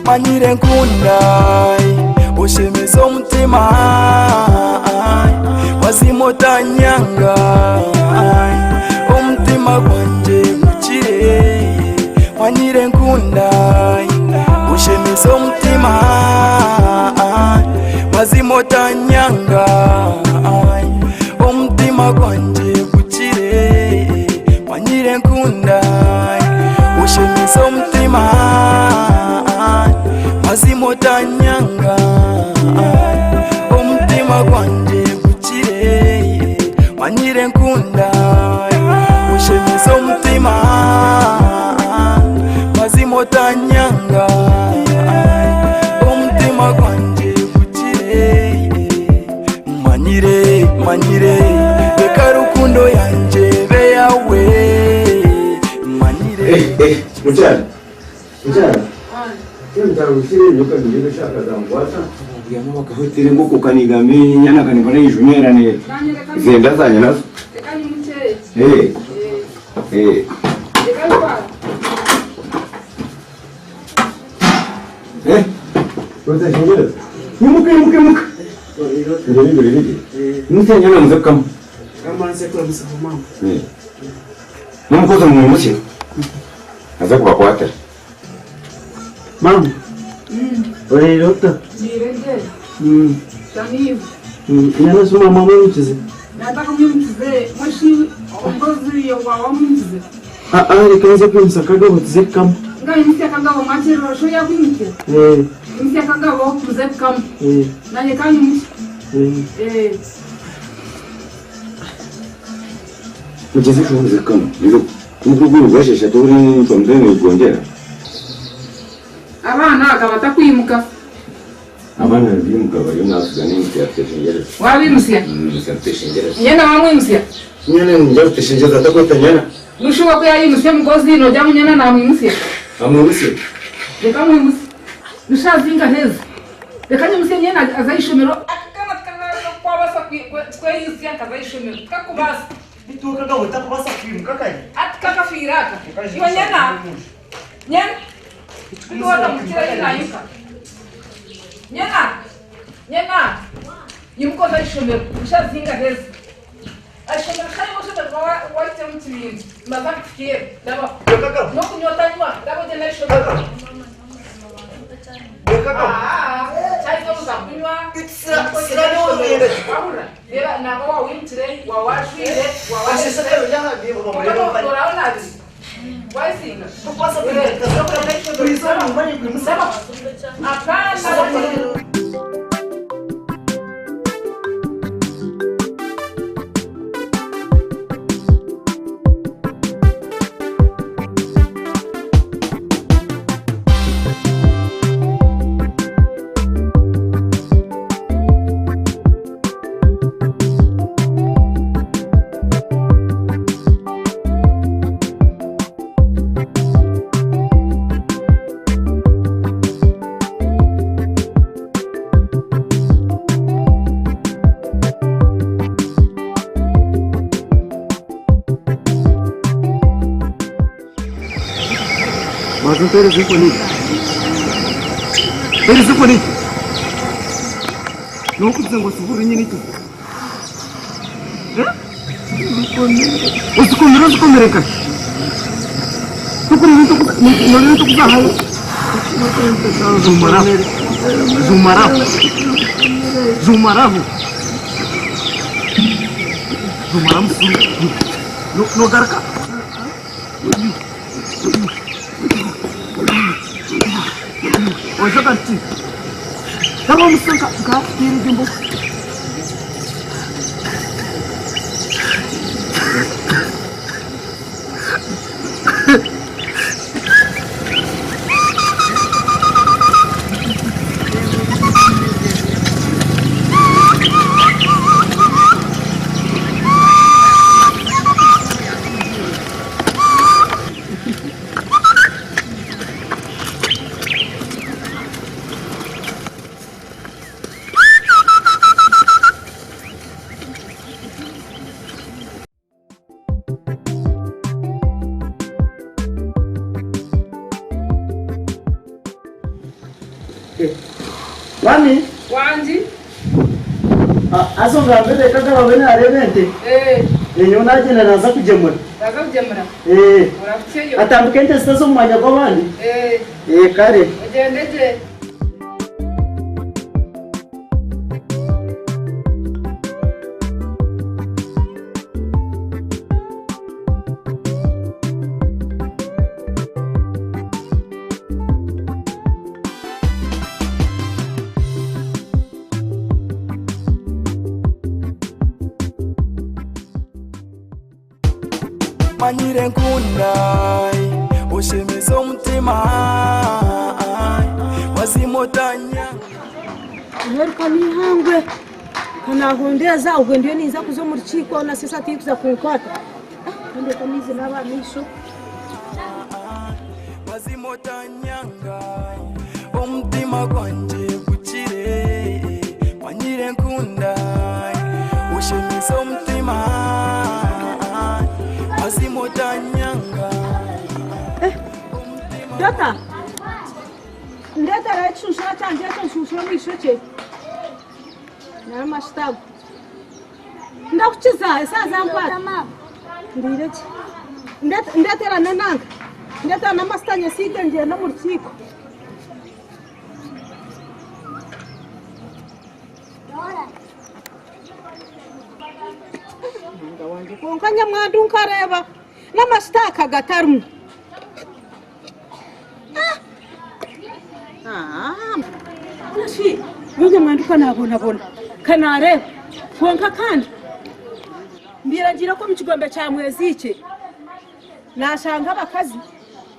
Manyire nkunda oshemeza omutima mazima otanyanga omutima gwangye gukire manyire nkunda oshemeza omutima mazima otanyanga omutima gwangye gukire manyire nkunda oshemeza omutima mazima otanyanga omutima gwangye gukire manyire nkunda oshemeza omutima mazima otanyanga omutima gwangye gukire manyire manyire reka rukundo yangye ebe yawe manyire Eh, eh, mukyala mukyala Bakahotera enkoko kanigamba enyana kanigamba neijumera ne zenda zanye nazo. Eh. Eh. Eh. Rota shengereza. Imuka imuka imuka. Ngeri ngeri ngeri. Imuka nyana muze kukama. Eh. N'omukozi omwimutsye aze kubakwatira. Mama, orire ota? Ndiire gye. Shamiivu. Nyana shi mama amwimukize? Nataka mwimukize mweshi omukozi wawe amwimukize. Aa reka nze kwimusa Kagabo tuze kukama. Nga imutsya Kagabo mwakyererwa sho yakwimukira. Eh. Imutsya Kagabo muze kukama. Eh. Nanye kanyimukye. Eh. Eh. Mugyeze muze kukama. Mukuru gwenu gwashesha turi ncwamuze nigwongyera. Abaana aka batakwimuka. Abaana nibimuka bariyo nasiga n'emisya tuteshengyereza. Wabimusya? Emisya tuteshengyereza. Nyana wamwimusya? Nyana ningira tuteshengyereza atakweta nyana. Nushuba ku yayimusya omukozi nogya ngu nyana namwimusya? Amwimusye. Reka amwimusye. Nushazinga heza. Reka nyimusye nyena aze ah'ishomero. Aka kana tikakwabaasa kweyisya nkaza ah'ishomero. Tikakubaasa. Beitu akagabo takubaasa kwimuka kare. Ati kakafiire aka. Iwe nyena. Nyena. Beitu waza mukira ahi nayuka. Nyena. Nyena. Yimuka oze ah'ishomero. Nushazinga heza. Ah'ishomero shaaha oshemererwa wahitsya omu kibiina. Nibaza kukuteera. Reeba. N'okunywa otanywa. Reeba ogyende ah'ishomero. Waza ompereze enkoni egi. Mpereza enkoni egi. N'okugiza ngu osibure nyine eki. Ozikomire ozikomire nkahi? Tokureeba noreeba ntokuzahayo? Zumaraho. Zumaraho. Zumaraho. Zumaraho musiru. Nogaruka. Ojoga nti. Taba omusanka nkakuteera egyo mbogo. Mami. Wangi. Haza ongambire Kagaba we naareeba ente. Eh. Nyowe naagyenda naaza kugyemura. Waaza kugyemura? Eh. Orahukyeyo. Atambika ente zitaza omu mwanya gw'abandi. Eh. Eh, kare. Ogyende gye. Manyire nkunda oshemeza omutima mazima otanyanga. Ngaruka n'eihangwe kanahondeeza obwe ndiyo ninza kuza omu rukiiko na sesa tikuza kunkwata kandi reka amaizi naaba aha maisho. Mazima otanyanga omutima gwangye gukire manyire nkunda oshemeza omutima mazima otanyanga. Dota ndeetera ekishunshura kyangye ekyo nshunshure omu ishokye n'amashuta ago. Ndakukiza eshaaha zankwata. Ndiire gye. Ndeetera n'enanka, ndeetera n'amashuta nyesiige ngyende omu rukiiko. Ruhanga wangye kwonka nyamwandu nkareeba n'amashuta aka gatarimu. Nyamwandu ka naabonabona ka naareeba kwonka kandi mbaire ngiire okwo omu kigombe kya Mweziikye naashanga abakazi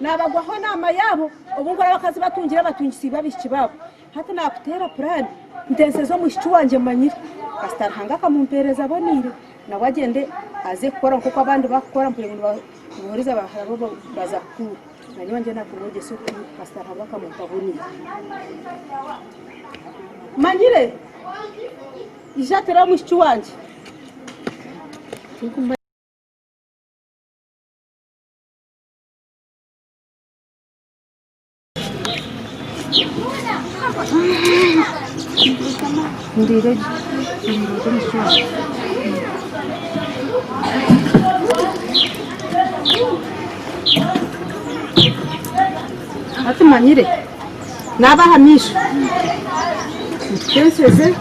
naabagwaho enaama yaabo obu nkora abakazi batungire abatungisiibwe abaishiki baabo. Hati naakuteera puraani ntenseze omwishiki wangye mmanyire kasita Ruhanga akamumpeereza aboneire nawe agyende aze kukora nk'oku abandi barikukora mpurire ngu nibohereza bahara baabo baza kukuura. Nanye owangye naakumwegyesa okukuura kasita Ruhanga akamumpa aboneire. Mmanyire ija ateere omwishiki wangye. Hati manyire naaba aha maisho ntenseze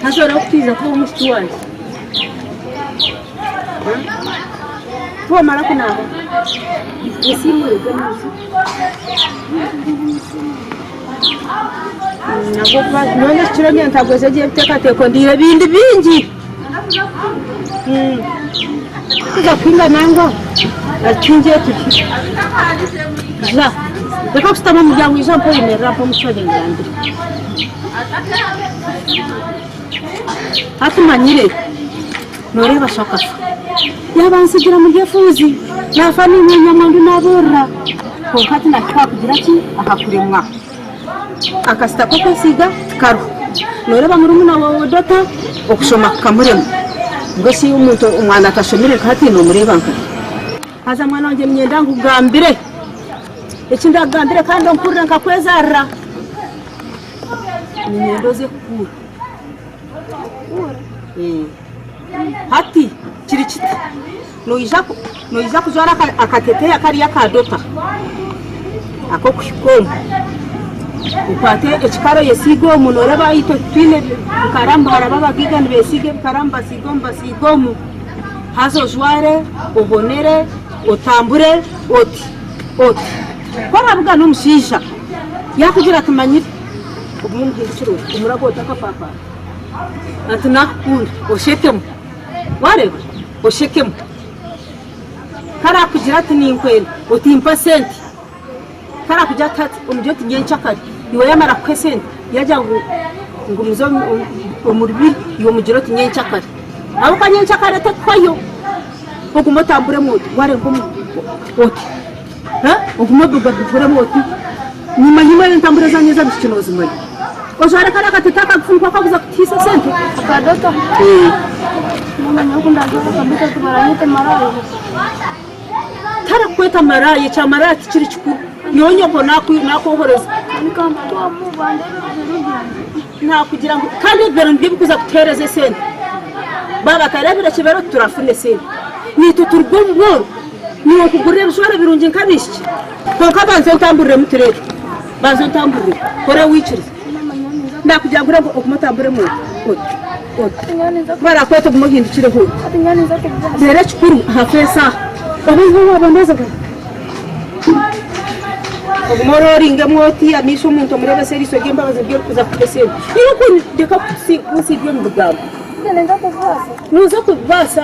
haza orikutwiza kuba omwishiki wangye ku wamara kunaaba osiimure gye amaizi. Nyowe ekiro ntagweza gye ebiteekateeko ndiire ebindi bingi. Kuza kuhinga nangwa tuhingye turye. Ja reka kushutama omu muryango ija mpa oyemerere mpa omucwari ngambire. Hati manyire nooreeba sho akafa. Yaaba antsigira muri efuuzi, naafa niinye nyamwandu naaboorora. Kwonka hati naahika aha kugira ki? Aha kuremwa. Akasita k'okwesiiga tikariho. Nooreeba murumuna waawe Dota, okushoma kukamurema. Mbwenu shi omuntu omwana atashomire nka hati noomureeba nkahi? Haza mwana wangye niinyenda nkugambire eki ndakugambire kandi ompurire nkakwezaarira. Niinyenda oze kukuura. Hati kiri kiti, noija kujwara akateteeya kariya aka dota ak'okuhika omu, okwate ekikara oyesiige omu, nooreeba itwe twine ebikaramu hariho abagaiga nibeesiiga ebikaramu basiiga omu basiiga omu, haza ojware obonere otambure oti oti. Ku orabugana omushaija yaakugira ati manyire, ogume omuhindukire oti omurabe oti akapapara. Ati nakukunda oshekemu wareba oshekemu karakugira ati ninkwenda oti mpa sente karakugira ati hati omugire oti nyenkyakare iwe yamara kukuha esente yagira ngu ngu muze omu rubiri iwe omugire oti nyenkyakare ahabw'okuba nyenkyakare tekuhwayo ogume otamburemu oti wareba oti Ogume odugaduguremu oti, Nimanya imwe entambura zanyu ez'abaishiki noozimanya. Ojware kariya katete akagufu niko kakuza kutiisa esente. Akadoto? Ee. Nomanya oku ndajwara akadoto tibaranyete maraaya? Tarakukweta maraaya, ekya maraaya tikiri kikuru. Nyowe nyoko nakwohoreza. Nikambutwamu bandeebe ebijwaro byangye. Nakugira ngu kandi ebibero nibyo bikuza kutuhereza esente. Baba batarebire ekibero titurafuna esente. Naitwe turuga omu bworo niiwe nkugurira ebijwaro birungi nk'abaishiki. Kwonka banza ontamburiremu tureebe. Banza ontamburiremu kora waikiriza. Nakugira ngu reeba ogume otamburemu oti oti oti. Ku barakweta ogume ohindukireho oti. Reero ekikuru aha feesi aha obe iwe waaboneza. Ogume orooringemu oti amaisho omuntu omureebese eriisho ry'embabazi niryo ririkuza kukuha esente. Iwe ku reka kunsiibya omu bigambo. Nooza kubibaasa.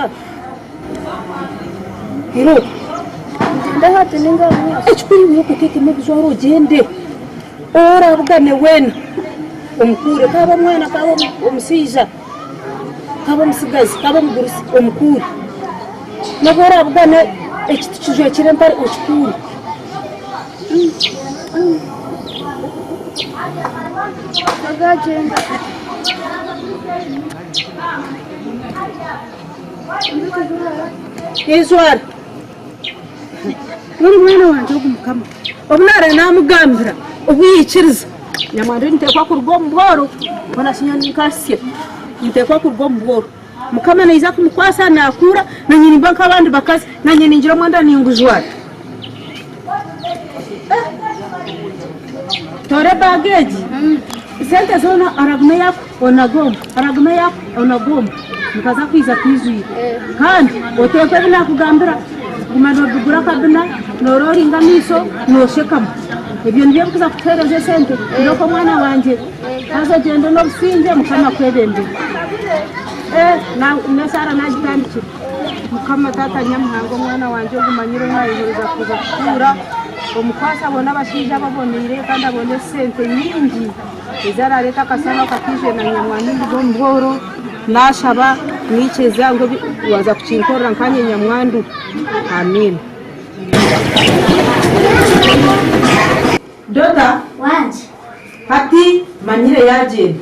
Irooko. Ekikuru iwe oteekemu ebijwaro ogyende. Ou oraabugane weena omukuure, kaabe omwana, kaabe omushaija, kaabe omutsigazi, kaabe omugurusi, omukuure. N'obu oraabugane ekiti kijwekire empare okikuure. Ejwara. Mbwenu mwana wangye ogu Mukama obu naaraba naamugambira obu yaikiriza, nyamwandire niteekwa kuruga omu bworo, mbwenu eki nyowe ninkasya, niteekwa kuruga omu bworo. Mukama naija kumukwasa naakura, naanye nimba nk'abandi bakazi, naanye ningira omwenda ningujwara. Toora ebaaga egi, sente zoona oragume yaku onaga omu, oragume yaku onaga omu, nkaza kwija twijwire. Kandi oteekwe ebi naakugambira, guma noobigura akabina, noorooringa amaisho, nooshekamu. Ebyo nibyo ebikuza kutuheereza esente. Irooko mwana wangye, haza ogyende n'obusingye, Mukama akwebembere. N'eshaara naagitandikire. Mukama Taata Nyamuhanga omwana wangye ogu manyire ou naayehureza kuza kutuura omukwase abone abashaija ababoneire kandi abone esente nyingi ezi araareete akashaho akataije na nyamwani nduge omu bworo naashaba naikiriza ngu waaza kukinkorera nkanye nyamwandu. Amiina. Dota, Wangi. Hati manyire yaagyenda.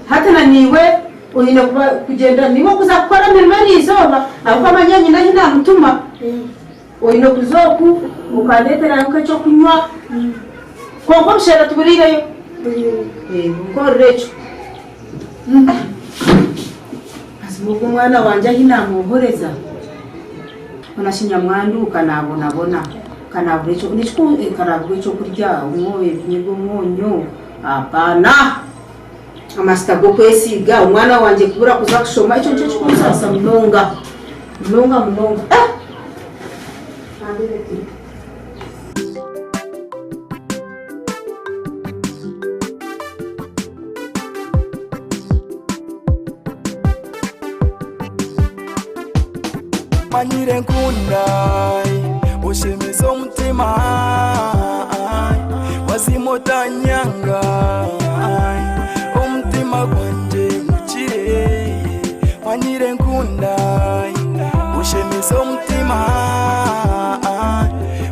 Hati na naiwe oine kuba kugyenda niiwe okuza kukora emirimo eri izooba ahabw'okuba manya nyine ahi naamutuma. Oine kuza oku okandeetera nk'ekyokunywa kwonka obushera tuburiireyo. Nkorera ekyo. Mazima ogwo omwana wangye ahi naamwohoreza. Mbwenu shi nyamwandu ka naabonabona, ka naabura ekyo, ka naabura ekyokurya, ebinyeebwa omwonyo, apaana! Amasita g'okwesiiga, omwana wangye kubura kuza kushoma, ekyo nikyo kirikunsaasa munonga, munonga munonga. Manyire nkunda oshemeza omutima mazima otanyanga omutima gwangye gukire manyire nkunda oshemeza omutima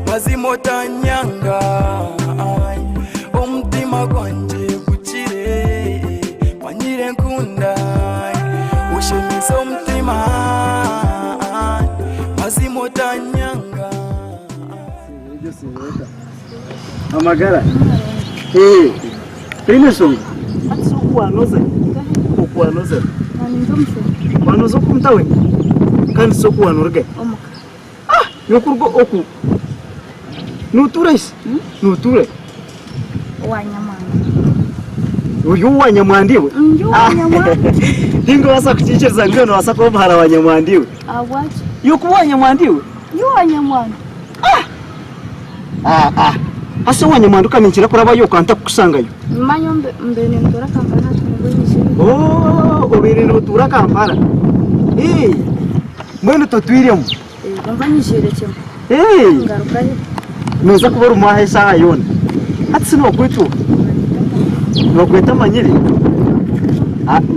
mazima otanyanga omutima gwangye gukire manyire nkunda oshemeza omutima mazima otanyanga. Amagara eh toine nshonga hati shi oku wanoza oku wanoza wanoza oku mutawe kandi shi oku wanoruga ah nokuruga oku notuura shi notuura Owa Nyamwanda. Ori owa Nyamwanda iwe? Ndi owa Nyamwanda. Tinkubaasa kukiikiriza ngu iwe noobaasa kuba omuhara wa Nyamwanda iwe. Ahabwaki? Iwe kuba owa Nyamwanda iwe? Ndi owa Nyamwanda. Ah! Ah! Hasi owa Nyamwanda okaninkira kurabayo okantakukushangayo. Manya mbaire nintuura Kampala hati nibwo nyizire. Oh, obaire nootuura Kampala. Ee, mbwenu totwiremu? Kwonka nyiziire kimwe. Ngarukayo. Nooza kuba orimu aha eshaaha yoona. Hati shi nookwetwa oha? Nibakweta amanyire?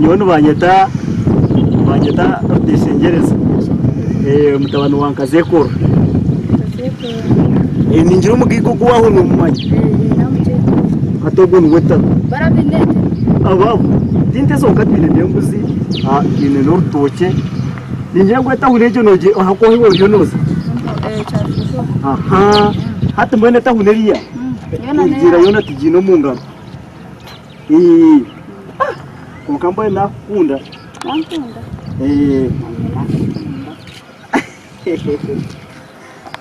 Nyowe nibanyeta nibanyeta Ruteshengyereza mutabani wa Nkazeekorra. Ningira omugaiga ogu waaho noomumanya? Hati ogwo niwe tata. Abaabo ti nte zonka twine n'embuzi, twine n'orutookye. Ningira ngu etahuni egyo nogi ahakuba iwe oriyo nooza. Aha hati mbwenu etahuni eriya kurugiirira yoona tugiine omu ngaro. Kwonka mbwenu nakukunda. Wankunda? Eh.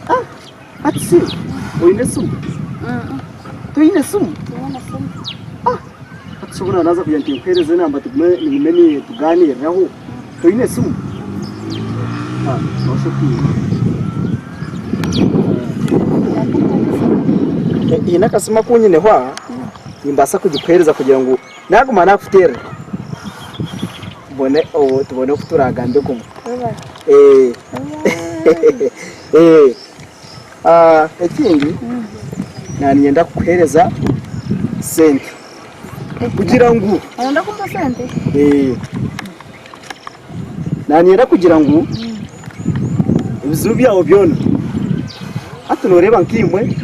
Ah, hati si oine esimu? Toine esimu? Tinyine simu. Ah, hati si obuna naaza kugira nti nkuheereze enamba tugume nigume ni tugaaniiriraho. Toine esimu? Ah, noosha otiine. Eh, Haine akasimu aku nyineho aha, nimbaasa kugikuheereza kugira ngu naaguma naakuteerera tubone tubone oku turaagambe kumwe. Eh. Eh. Ah, ekindi naaniinyenda kukuheereza sente kugira ngu Oyenda kumpa sente? Eh. Naaniinyenda kugira ngu ebizibu byawe byona hati nooreeba nkaimwe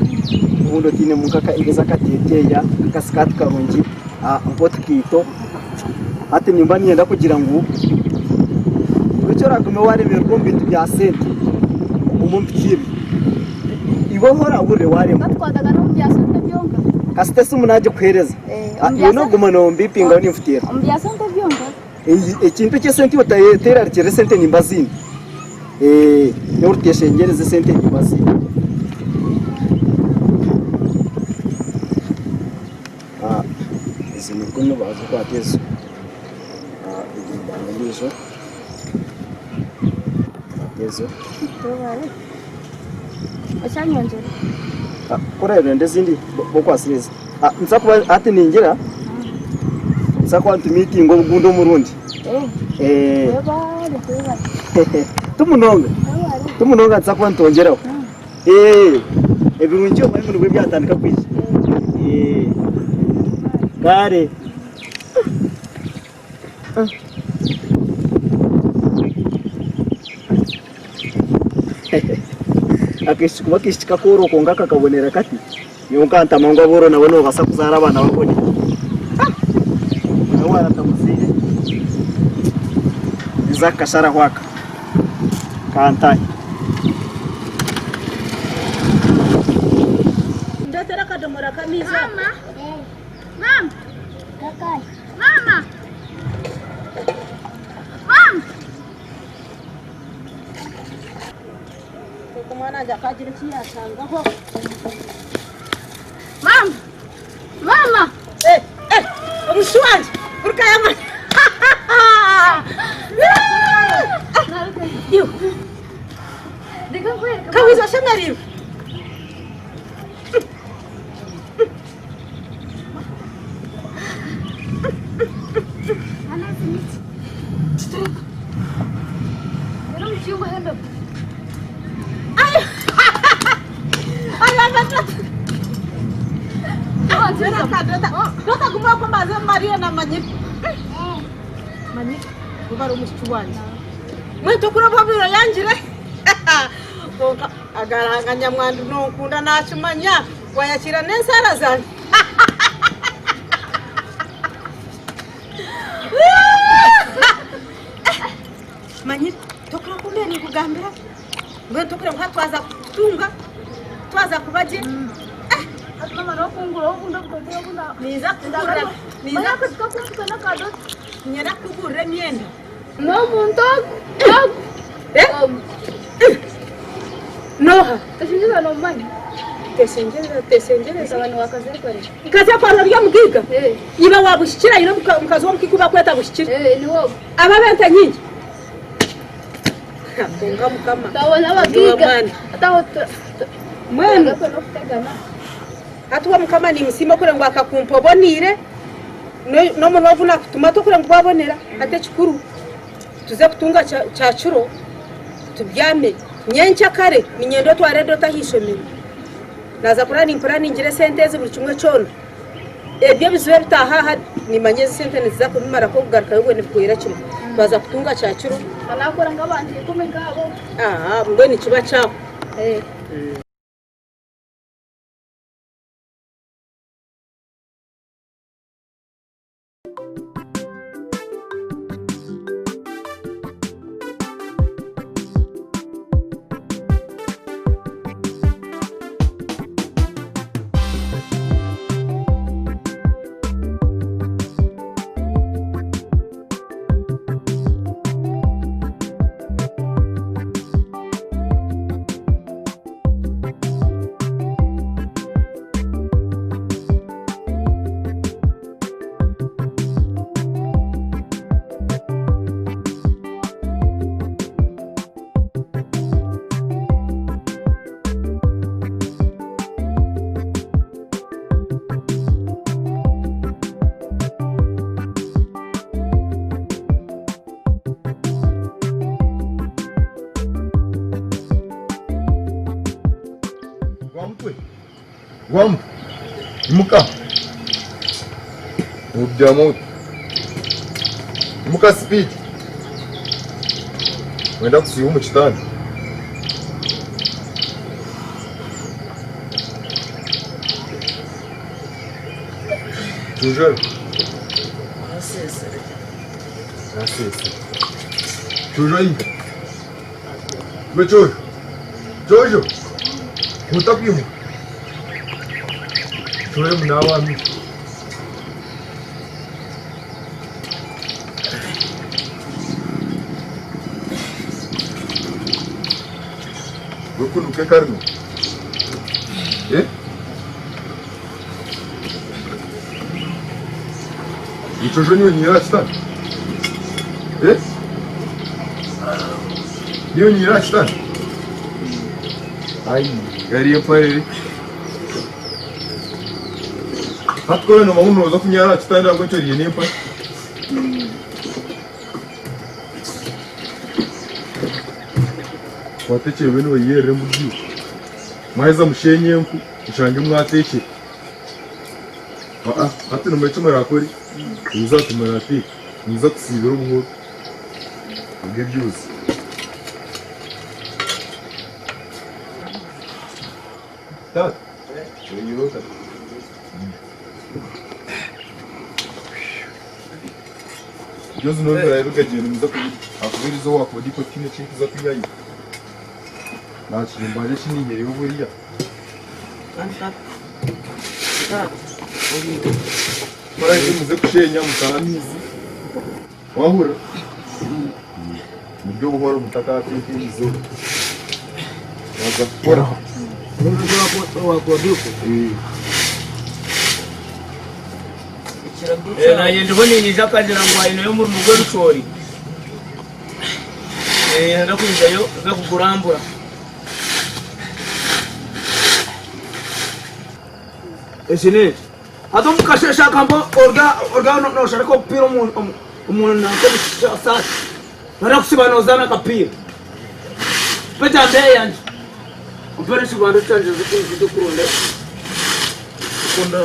obundi otainemu nk'akateteeya, nk'akasikaati karungi, nk'otukaito, hati nimba niinyenda kugira ngu iwe eki oraagume waaremererwa omu bintu bya sente ogume ompikiirire. Iwe ahu oraahurire waaremwa. Batukwatagana omu bya sente byonka. Kasita esimu naagikuheereza, iwe nooguma noombipingaho ninkuteera. Omu bya sente byonka. Ekintu eky'esente iwe oteerarikirira esente nimba ziine. Nyowe ruteshengyereza esente nimba ziine. Ezi nibwo nibaza kukwata ezo. Egi nibanga endiijo. Kwata ezo. Okyanyongyera? Ku oraabe ezindi okwatsire ezi. Nituza kuba hati ningira nituza kuba nitumiitinga obugundi omurundi. Ti munonga, ti munonga nituza kuba nitwongyeraho. Ebirungi omanye ngu nibwo byatandika kwija. Kare. Akaishiki kuba akaishiki kakooro kwonka kakabonera kati, nyowe nkantama ngu abooro nabo nibabaasa kuzaara abaana baboneire. Nawe waaratamuzaire, ninza kukasharaho aka kantahe. Ndeetera akadomora k'amaizi ako. Mama! Mama! Mama! Omwana wangye akaagira eki yaashangaho. Mama! Mama! Eh, eh, omushiki wangye guruka yamanya. Iwe, Kawiza oshemereirwe? Totaguma okwo mbanze mmarire namanyire. Manyire oba ari omushiki wangye. Mbwenu tokureba obu oyangire? Kwonka agaranga nyamwandu nonkunda nakimanya wayakiira n'ensaara zangye. Manyire tokura ku mbe ninkugambira mbwenu tokura ngu hati twaza kutunga twaza kuba gye. Ninza kukugurira ninza niinyenda kukugurira emyenda. N'omuntu ogu. Ogu. N'oha? Teshengyereza noomumanya? Teshengyereza, teshengyereza. Mutabani wa Kazeekwere. Kazeekwere ori omugaiga? Eh. Iba wa Buhikire aine omukazi w'omukaikuru bakweta Buhikire. Eh, niwe ogu. Aba ab'ente nyingi? Kwonka Mukama. Twabona abagaiga. Ataho Mbwenu n'okutegana. hati we Mukama nimusiima okureba ngu akakumpa oboneire n'omunwa ogu nakutuma tokureba ngu gwabonera. Hati ekikuru tuze kutunga kyakiro tubyame. Nyenkyakare niinyenda otware edoto aha ishomero. Naaza kurara nimpuraningira esente ezi buri kimwe kyona. Ebyo ebizibu ebitaaha aha niimanya ezi sente niziza kubimarako kugarukayo obwo nibihwera kimwe. Twaza kutunga kyakiro. Naakora nk'abantu ikumi nk'abo. Aa mbwenu nikiba kyahwa. Wamuka. Imuka. Obyama oti. Imuka speed. Wenda kusiiba omu kitanda. Jojo. Nasese. Jojo inga. Iwe Jojo. Jojo. Utapimu. Jojo munawami. Wekunuke karino. Eh? Ichojo niwe nyira kitanda. Eh? Niwe nyira kitanda. Ai, gari yemparere. Hatukore no mahuno zo kunyara kitanda ngo ncyo n'empare. Watekere bene bayerere mu byo. Mwaheza mushenye enku, mushange mwatekere. Aa, hati numara icyo murakore, muzatuma rateka, muza kusibira obuhoro. Ubwe byose. Tata, oyiroka. Byose nobiraye bikagenda muza akubiriza wakora iko kine kintu kunyayi. Nta kintu kininyereho buriya. Muraje muze kushenya mutaha amizi. Wahura. Nibyo buhoro mutakateka izo. Waza gukora. Nanye ndiho ninyija akagira ngu aineyo omurimo gw'ebicoori. Ndakwijayo nza kugurambura. Eki n'eki. Hati omu kasheeshe akamba orya orya nooshareka obupiira omu omu omu nanka omu saati. Barakusiba noozaana akapiira. Mpa etambeya yangye. Ompe n'ekibando kyangye nze nze kuronda kukunda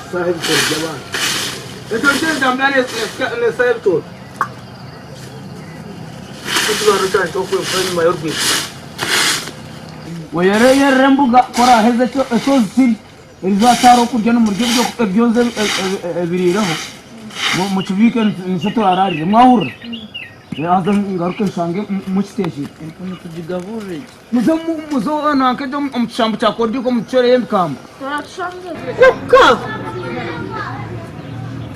nsaaha ebicoori by'abaana. Ekyo nikyo etambeya n'esaaha ebicoori. Ekibando kyangye ky'okwimpa enyima y'orwigi. Oyereyerere embuga ku oraaheze eki ozitire, eriizooba tihariho okurya nimurya ebyozi ebiriireho, mukibiike nikyo turaaraarire. Mwahurira? Haza ngaruke nshange mukiteekire. Muze muze nanka omu kishambu kya Kodiiko mutucwereyo ebikamba. Kuka!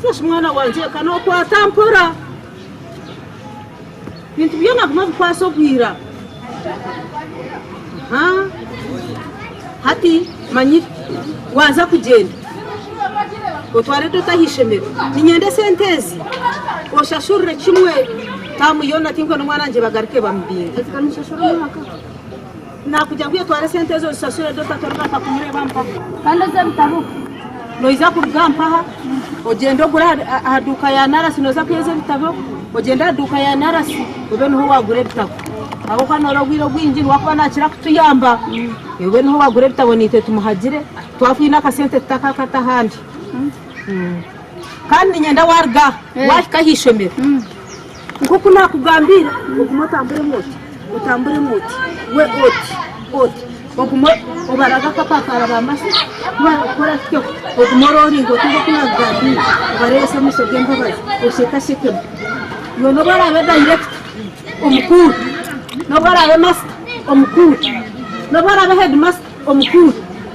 Yesu mwana wangye ka nokwata mpora. Bintu byona guma obikwase obwira. Aha. Hati manyire waaza kugyenda otware dota aha ishomero. Niinyenda esente ezi oshashurire kimwe taamu yoona tinkwenda omwana wangye bagaruke bamubinge. Nakugira ngu otware esente ezo ozishashure dota torigaruka kumureeba mpaha. Kandi ez'ebitabo? Noija kuruga mpaha ogyende ogure aha duuka ya Narasi noija kwiha ebitabo ogyende aha duuka ya Narasi obe niho waagura ebitabo ahabw'okuba noora obwire obwingi niwe arikuba naakira kutuyamba obe niho waagura ebitabo naitwe tumuhagire twaba twine akasente tutakakata ahandi. Kandi niinyenda waaruga aha waahika aha ishomero Nk'oku naakugambiire, ogume otamburemu oti, otamburemu oti, we oti, oti, ogume obarage akapapara ba masita ku barikukora tutyo, ogume orooringe oti nk'oku naakugambiire, obareebese amaisho g'embabazi, oshekashekemu. Iwe n'obu araabe dayirekita omukuru, n'obu araabe masita omukuru, n'obu araabe hedimasita omukuru.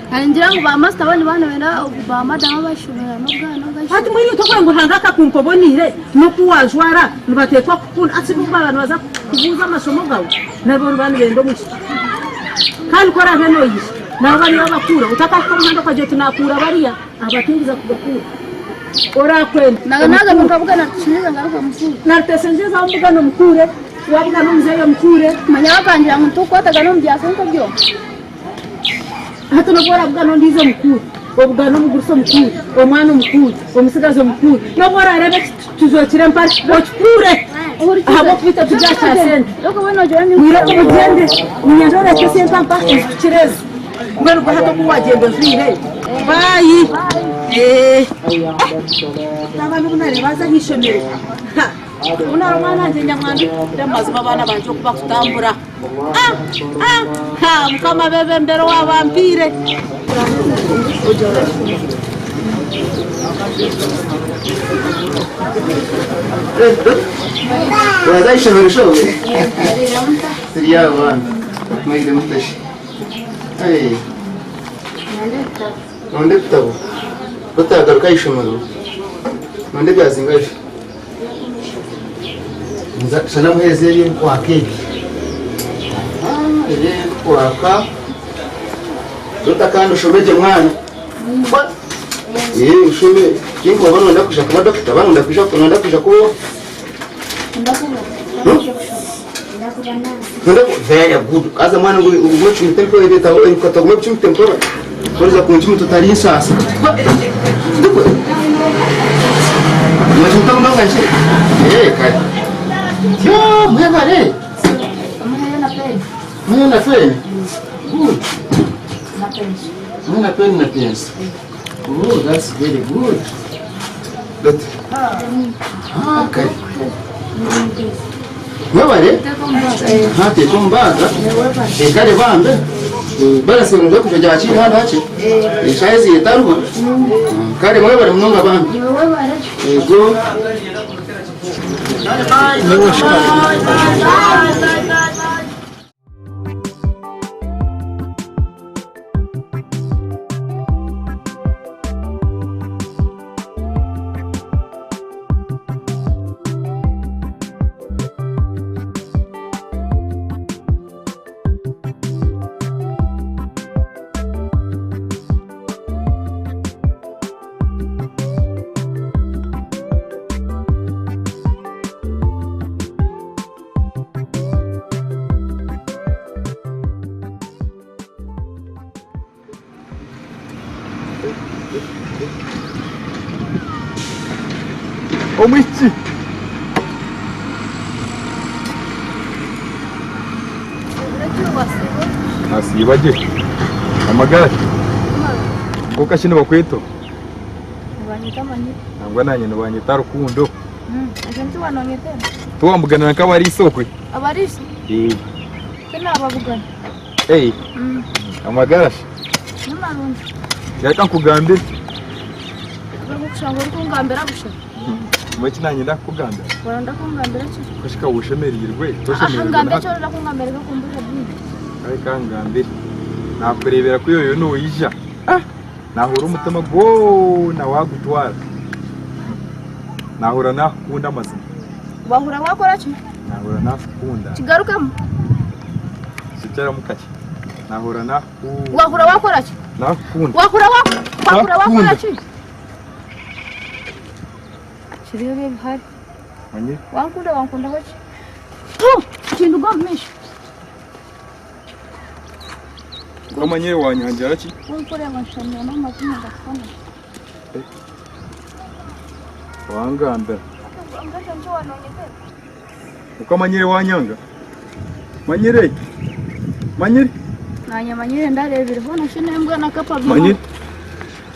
Ningira ngu ba masita bo nibaba nibenda ba madamu abashomera n'obwana obw'eishomero. Hati mbwenu itwe okureba ngu Ruhanga akakumpa oboneire n'oku wajwara nibateekwa kukukunda hati bo baaba nibaza kukubuuza amashomo gaawe nabo nibaba nibenda omwishiki kandi ku oraabe noija nabo bariyo babakuura otakahika omuhanda okagira oti nakuura bariya aba tindiza kubakuura orakwenda Naga omukuure Narutesengyeza wabugana omukuure wabugana omuzeeyi omukuure. Manya bakangira ngu nitukukwatagana omu bya sente byo. Hati n'obu orabugana ondiijo omukuuri, obugane omugurusi omukuuri, omwana omukuuri, omutsigazi omukuuri, n'obu oraareeba ekitujwekire empare, okikuure ahabw'okuba itwe turi aha kya sente. Mwireko mugyende, niinyenda oreete esente aha mpaha ezikukira ezi. Mbwenu gwe hati oku wagyenda ojwire. Baayi. Eh. Abaana obu nareeba aza ah'eishomero. Ha! Obu nari omwana wangye nyamwandu amazima abaana bangye oku bakutambura. Ah! Ah! Ha! Mukama abebembere owabampiire. Uraza ishomero showe? Turi abana. Mwige mutashi. Hey. Nonde ebitabo. Otagaruka ishomero. Nonde byazingaje. Nza kushana muhereza ebyenkwaka ebi. Ah, ebyenkwaka. Tota kandi oshome gye mwana. Eh, ushome. Kinkuba banonda kuja kuba dokita, banonda kuja banonda kuja kuba. Nonda very good. Kaza mwana ngo ngo chimite mpora ebita ebikata ngo chimite mpora. Koriza kunchimita tari nsasa. Ndiko. Mwachimita ndonga nche. Eh, kale. Yo, mwebale. Mwe na pen. Good. Mwe na pen na pencil. Oh, that's very good. But, ah, okay. Mwebale. Ah, teka omu baaga. Kare bambe. Barasema kuja jakiri hano hake. Eshaaha ezi etaruho. Kare mwebale munonga bambe. Ego. Omwishiki! Nasiiba gye. Amagara? Kwonka shi nibakweta oha? Nibanyeta Manyire. Nangwa naanye nibanyeta Rukundo. Ekyo nikyo waanoonyetera? Tiwambuganira nk'abariisa okwe? Abariisa? Ee. Tinababugana. Ee. Amagara shi? Ni marungi. Reka nkugambire. Orikushanga orikungambira busha. Mbwenu eki naanye ndakukugambira? Orenda kungambira ki? Kushika oshemereirwe, toshemereirwe Ngamba na eki orenda kungambira reka kumbuza bingi. Reka ngambire. Nakureebera ku oriyo noija. Nahurira omutima gwona wagutwara. Nahurira nakukunda amazima. Wahurira wakora ki? Nahurira nakukunda. Kigarukemu. Kikyaramu kakye. Nahurira nakukunda. Wahurira wakora ki? Nakukunda. Wahurira wahurira wakora ki? Kiriyo ebihari. Manyire. Wankunda wankundaho ki? Tu! Kinduga omu maisho. Omanyire wanyangira ki? Kunkureeba nshamire n'amazima ngakufana. Wangambira. Ukamanyire wanyanga? Manyire. Manyire. Nanye manyire ndarebire hoona shi n'embwa na kapa biriho. Manyire.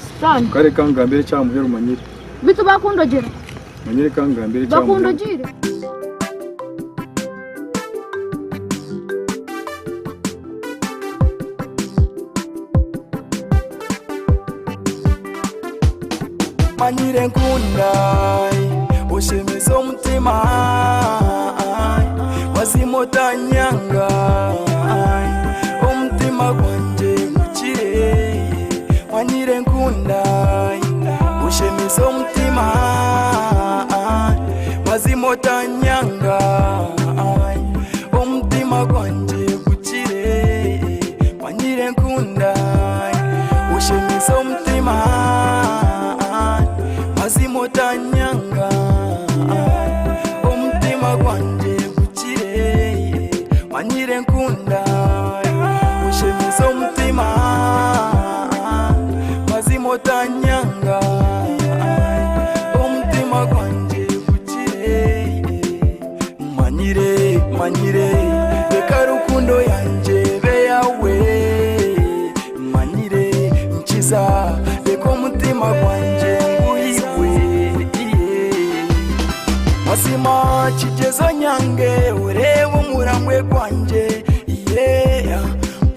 Sitaani. Kare kangambire ekyamuheru manyire. Bitu bakundogyera. Manyire kangambire ekyamuheru. Bakundogiire. Manyire nkunda oshemeza omutima mazima otanyanga omutima gwangye gukire manyire nkunda oshemeza omutima mazima otanyanga omutima gwangye gukire manyire nkunda oshemeza omutima mazima otanyanga omutima gwangye gukire manyire nkunda oshemeza omutima mazima otanyanga omutima gwangye gukire manyire manyire reka rukundo yangye ebe yawe Omutima gwangye nguhigwe Mazima kigyezo nyange oreebe omuramwe gwangye yeah.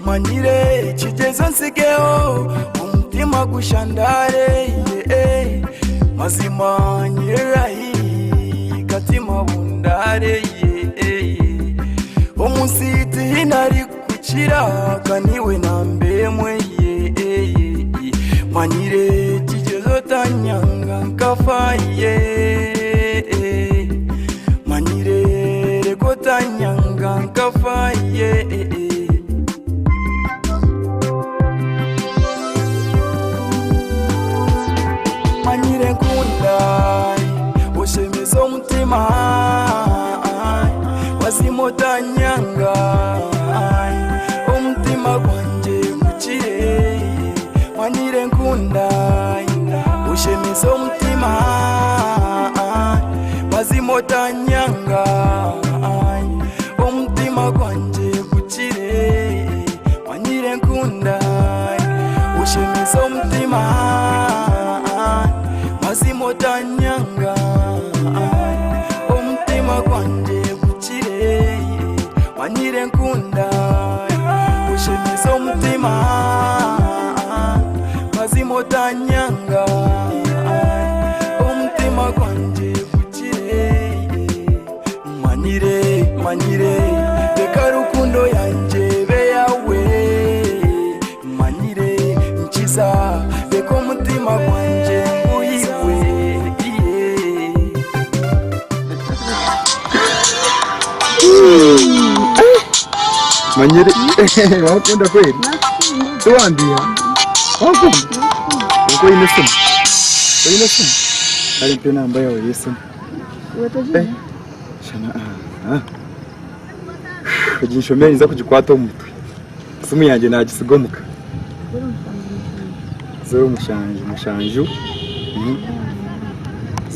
Manyire kigyezo nsigeho omutima gushandare yeah. Mazima nyirahi katima bundare yeah. Omunsi tihinari kukira kaniwe nambemwe yeah. Manyire kigyezo tanyanga nkafa yeah. Manyire reko tanyanga nkafa yeah. Manyire nkunda oshemeza omutima wazima otanyanga omutima gwangye gukire manyire nkunda oshemeza omutima wazima otanyanga omutima gwangye gukire manyire nkunda oshemeza omutima mazima otanyanga omutima gwangye gukire manyire nkunda oshemeza omutima mazima otanyanga omutima gwangye gukire manyire manyire reka rukundo yangye be yawe manyire nkiza reka omutima gwangye nguhigwe Manyire wakunda kweli? Tiwandiha wakunda uko ine simu ine simu kale mpe namba yawe y'esimu Eh, shana ah egi nshomere nza kugikwata omu mutwe esimu yangye nagisiga omuka 07 7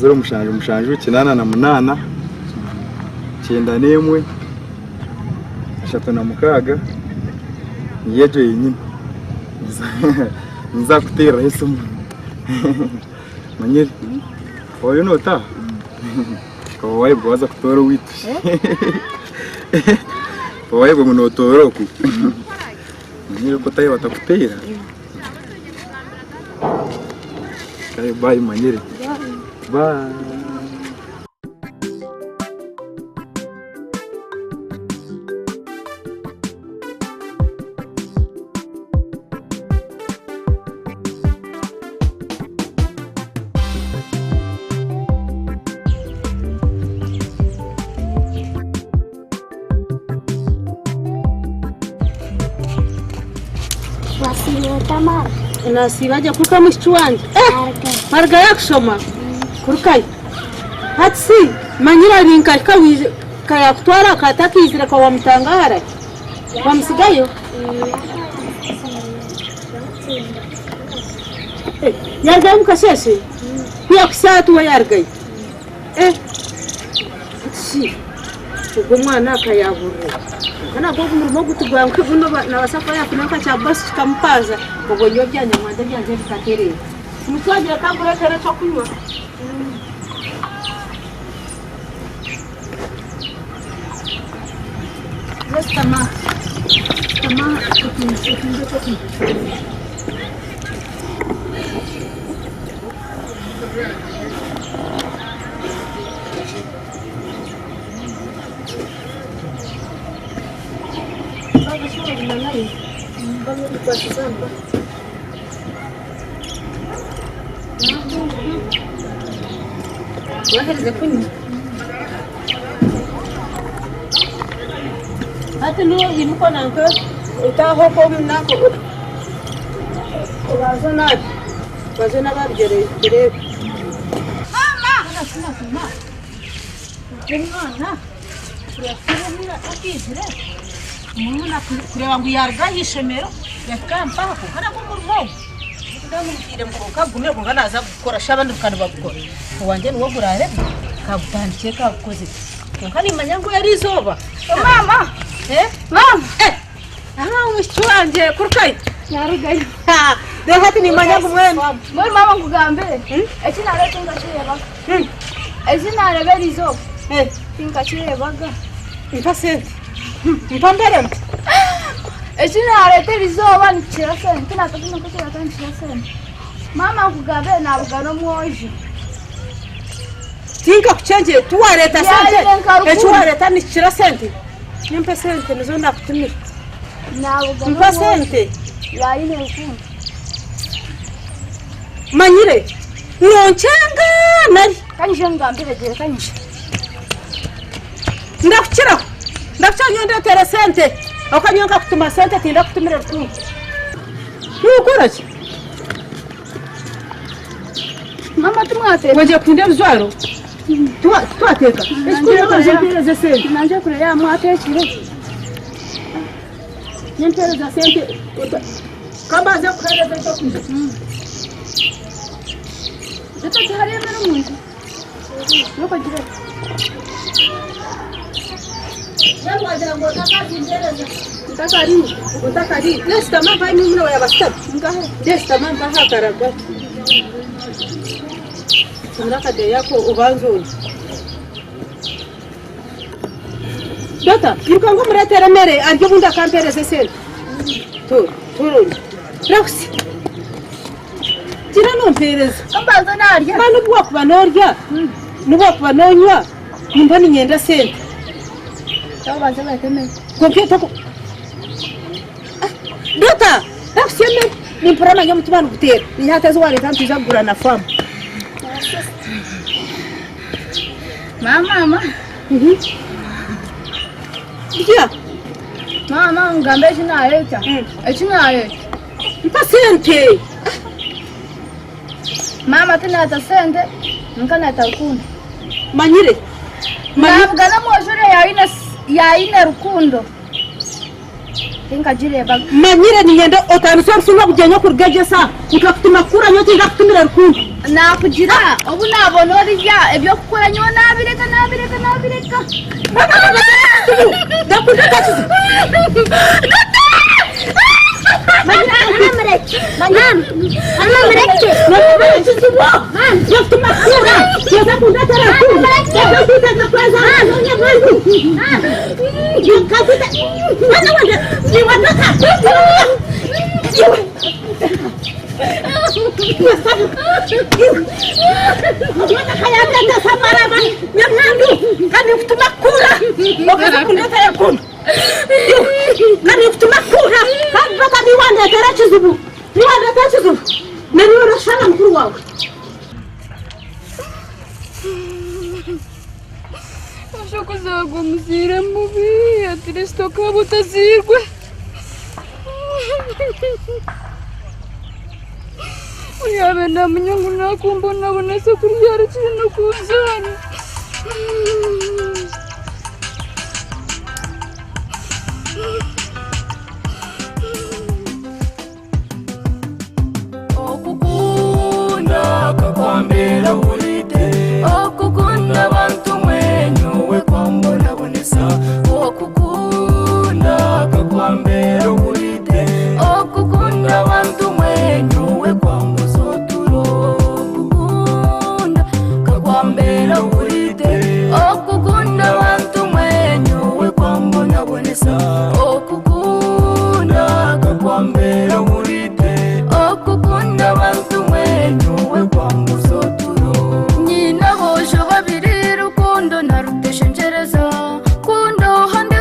07 7 88 91 36 niyo egyo yenyine nza kuteeraho esimu manyire oyo nootaaha ukaba wayebwa waza kutoora owaitu wayebwa ngu nootoora oku manyire ku otaahe batakuteera kare bye manyire bye. Nasiiba gye kuruka mushiki wangye. Maruga yakushoma kurukayo. Hati si manyire ari nkahika kayakutwara katakiizire ka wamutangara wamusigayo. Yarugayo mukasheshe ku yakuhitsya hati we yarugayo. Hati shi ogwo omwana akayaburira. Kwonka nagwo ogu murimo ogu tigwanguhi obundi nabaasa kuba yaafuna nka kya baasi kikamupaaza obwo nyowe ebya nyamwanda byangye bikatereera. Omuki wangye reka nkureetere ekyokunywa. Shutama, shutama otunge ekyokunywa. Waherize kunywa? Hati niwe imuka nanka otaaha okwo nanka obanze onaabe obanze onaabe aha bigyere tureebe. Omwana atakiizire kureba ngu yaruga aha ishomero yahika aha mpaha kwonka nagwo omurimo ogu ndamubwire ngu kwonka gumire kwonka naaza kugukora shusha abandi bakaba nibagukora owangye niwe guraarebe kagutandikire kagukoze kwonka nimanya ngu eriizooba Maama! Maama! Aha omwishiki wangye kurukayo Narugayo. Reero hati nimmanya ngu mbwenu. Mbwenu maama nkugambire, eki naareeba tinkakireebaga. Eki naareeba eriizooba tinkakireebaga. Mpa sente. Mpa mbere mpa. Eki naareeta eriizooba nikikira sente. Tinakakireeba nikikira sente. Maama nkugambire naabugana omwojo. Tinkakukyengire tiwareeta sente. Yaayire nka Eki rukumi. wareeta nikikira sente. Nimpa esente nizo ndakutumira. Naabugana Mpa omwojo. sente. Yaayine rukundo. Manyire nonkyenga nari. Kanyije nkugambire gye kanyije. Ndakukiraho. Ndakukiraho nyowe ndeetere sente. Ahabw'okuba nyowe nkakutuma sente tindakutumire rukundo. Nokora ki? Mama timwateeka. Wagira kuhinda ebijwaro? Titwateeka. Ekikuru nobanza ompeereze sente. Nangye kure yaaba mwateekire. Nimpeereza sente. Kambanze nkuheereze ekyokurya. Reka tihariyo emere omu nju. Nokogire. Mbwenu wagira ngu otakagimpeereza. Otakarimu, otakarimu. Neshutama mpahe murumuna waawe yaba ashutami. Nkahe? Neshutama mpahe aha karago. Tumira akadeeya ako obanze orye. Dota, iruka ngu omureetere emere arye obundi akampeereza esente. Tuura, tuura orye. Rahutsya. Gira nompeereza. Kambanze naarya. Kandi nobu waakuba noorya, nobu waakuba noonywa, nimba niinyenda sente. Obanze oreete emere. Kwonka itwe ku- Dota, rahutsya emere. Nimpurira naanye omutima niguteera. Niinyija hati ezi waareeta nitwija kugura na faamu. Mama, mama. Rya. Mama, ngambe eki nareeta. Eki nareeta. Mpa sente. Mama tinareeta sente, nka nareeta rukundo. Manyire. Nabugana omwojo oriya yaine rukundo. Tinkagireebaga. Manyire niinyenda otandise orusu rw'obugyenyi okuruga egyo esaaha. Nkakutuma kukura nyowe tinkakutumire rukundo. Naakugira obu naabona oriya eby'okukora nyowe naabireka naabireka naabireka. Osha kuzaarwa omuzaire mubi at least okaaba otazairwe. Yaabaire naamanya ngu naakumbonabonesa kuriya arekire n'okunzaara. Okukunda kakwambera wurite okukunda abantu mwenyowe kwambonabonesa okukunda kakwambera wurite okukunda abantu mwenyowe kwambuza oturo okukunda kakwambera wurite okukunda abantu mwenyowe kwambonabonesa okukunda kakwambera wurite okukunda abantu mwenyowe kwambuza oturo. Nyina bojo babiri rukundo naruteshenjereza kundo hande.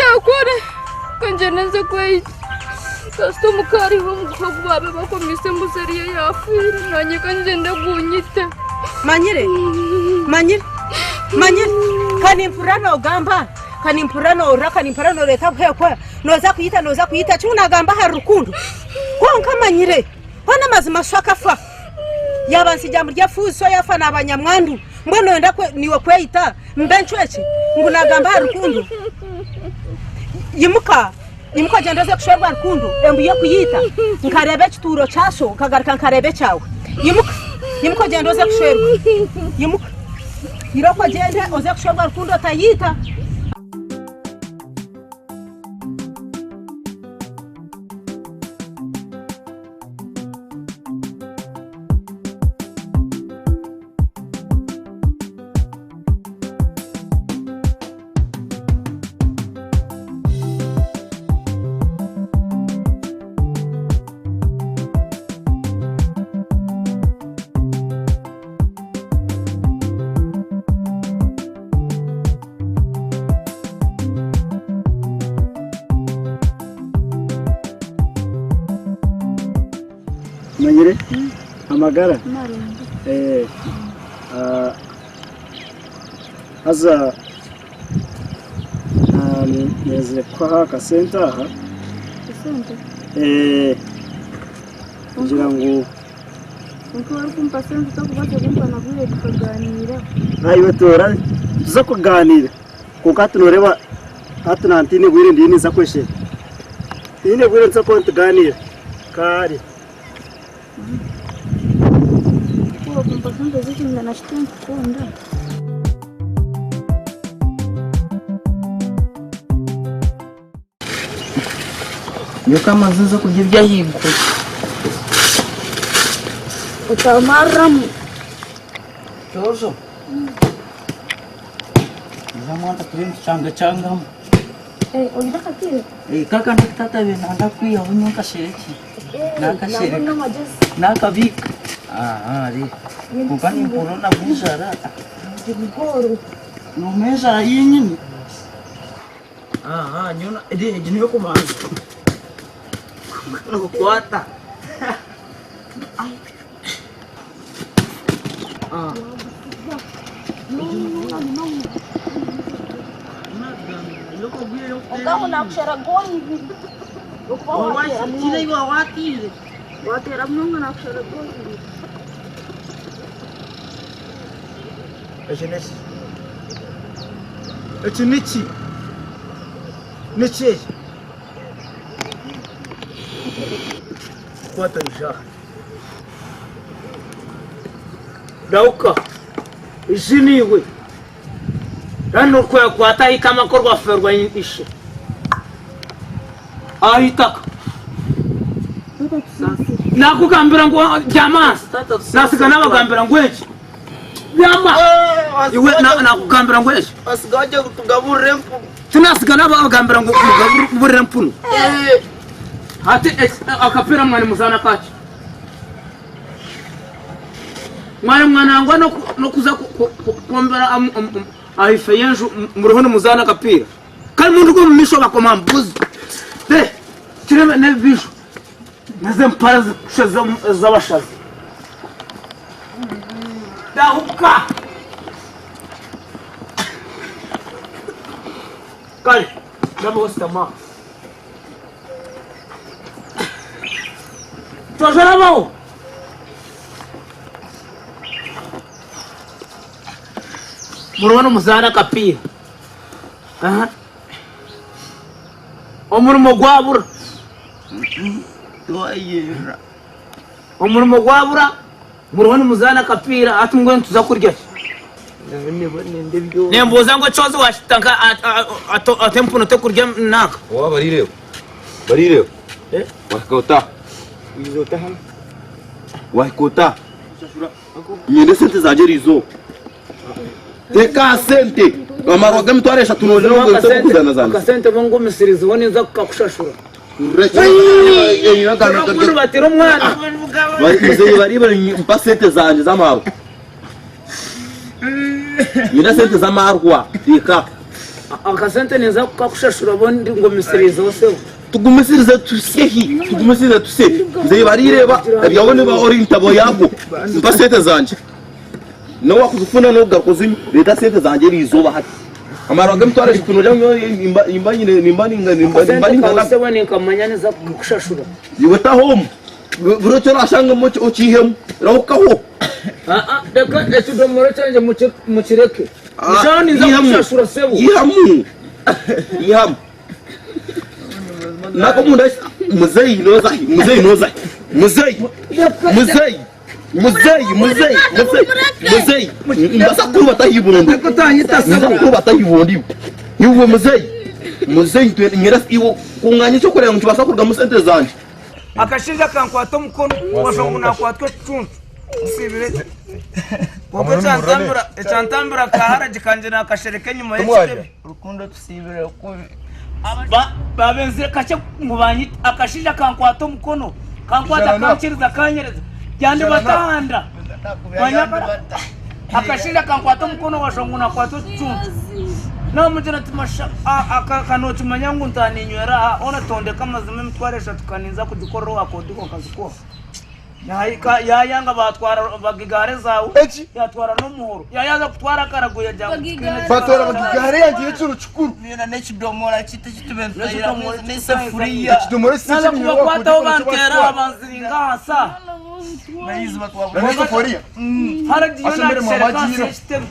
Ndakora kangyende nze kweyita. Kasita omuka hariho omuguha ogu baabaire bakomiise embuzi eriyo yaafiire naanye kangyende gunyite. Manyire, manyire, manyire, ka nimpurira noogamba, ka nimpurira noorira, ka nimpurira nooreeta buhekwa, nooza kuyita, nooza kuyita, kimwe naagamba ahari rukundo. Kwonka manyire, hoona amazima sho akafa. Yaaba ntsigira muri efuuzi sho yaafa naaba nyamwandu. Mbwenu nooyenda naiwe kweyita mbe ncwekye ngu naagamba ahari rukundo? Imuka, imuka ogyende oze kushwerwa rukundo, embu y'okuyiita, nkareeba ekituuro kya sho, nkagaruka nkareeba ekyawe. Imuka, imuka ogyende oze kushwerwa. Imuka, irooko ogyende oze kushwerwa rukundo otayiita. Manyire amagara haza nenzire kukuha akasente aha kugira ngu Naiwe toora tuze kugaaniira kwonka hati nooreeba hati naaba ntaine bwire ndiyo ninza kweshera. Tihaine bwire nituza kuba nitugaaniira. Kare. Nyoka amaze nza kurya eby'ahaiguru. Otamariramu. Kyojo. Nza mwana turiyo nitucangachangamu. Oine akapiira? Kaka ndi tata abaire nayenda kwihaho nyowe nkashereki. Nakashereka. Nakabiika. Kwonka nimpurira nabwo enjara. Noomwa enjara yenyini. Aha, nyowe egi niyo kubanza. Nokwata. Ogaho nakushara goal ibiri. Okuba wateera munonga. Wateera munonga nakushara goal ibiri. Eki niki? Eki niki? Niki eki? Kwata ija aha. Rahuka, ija naiwe. Kandi orikwekwata aha itama nk'orwafeerwa ishe. Aha itaka. Nakugambira ngu byama ahansi. Nasiga nabagambira ngu eki. Byama. Iwe nakugambira ngu eki. Basiga bagye kutugaburira empunu. Tinasiga nabagambira ngu mugaburire empunu. Hati akapiira mwani muzaana kaki? Mwari mwanangwa n'okuza kwombera ahaifo y'enju muriho nimuzaana akapiira. Kandi munduga omu maisho bakoma mbuzi. Kirebe n'ebibijo. Nazo empara zikushusha ez'abashazi. Dahuka! Kale, ndabaho sitama. Twajarabaho! Muriho nimuzaana akapiira. Aha. Omurimo gwabura. Omurimo gwabura muriho nimuzaana akapiira hati mbwenu nituza kurya ki? Nembuuza ngu ekyozi wakita nka ata empunu tekurya nanka. Owa barireho barireho wahika ota wahika ota nyenda esente zangye eriizooba Teeka aha sente amarwa g'emitwaro eshatu nogira ngu nze kukuzanazanisa. Akasente bongumisirizeho ninza kukakushashura. Batira omwana. Muzeeyi bariba mpa sente zangye z'amarwa. Nyine sente z'amarwa teeka. Akasente ninza kukakushashura obundi ngumisirizeho sebo. Tugumisirize tusye hi? Tugumisirize tusye. Nze barireeba ebyawe niba ori ntabo yaabwo. Mpa sente zangye. N'obu wakuzifuna n'okugaruka ozinywe, reeta sente zangye eri izooba hati. Amarwa g'emitwaro eshatu nogira ngu nyowe nimba nimba nyine nimba ninga nimba nimba Akasente kawe ningana. sebo ninkamanya ninza kukakushashura. Iwe taho omu. Buri eki orashangemu okiihemu. Rahukaho. Aa reka ekidomora kyangye mukireke. Nshaaho ninza kukushashura sebo. Yihamu. Yihamu. Nako munda muzeyi noza muzeyi noza muzeyi muzeyi muzeyi muzeyi muzeyi muzeyi mbasa kuruba tahiburundi nza kuruba tahiburundi iwe muzeyi muzeyi nyera iwe kunganya icyo kureba ngo kibasha kurugamu sente zanje Akashaija kankwata omukono washusha ngu nakwatwa ekicuncu nsiibire kwonka ekyantambira ekyantambira akaharagi kangye nakashereka enyima y'ekitebe. Rukundo tusiibire kubi. Babenzire kakye ngu banyite akashaija kankwata omukono kankwata kankiriza kanyereza yandibata aha nda Akashaija kankwata omukono washusha ngu nakwatwa ekicuncu. Namugira nti masha ka nokimanya ngu ntaaha ninywera aha hoona tondeka amazima emitwaro eshatu ka ninza kugikorera owa kodiko nkazikuha. Yayanga batwara bagigaare zaawe yatwara n'omuhoro yayaza kutwara akarago yagira ngu tikaine Batwara bagigaare yangye y'ekiro kikuru. N'ekidomora kyaitu eki tubaire tutahiramu n'esefuriya. Ekidomora eki Naza sikinyine kubakwataho banteera aha banziringa ahansi aha. N'esefuriya. Haragiyo Ase emere nagishereka mwaba ahansi agiireho. y'ekitebe.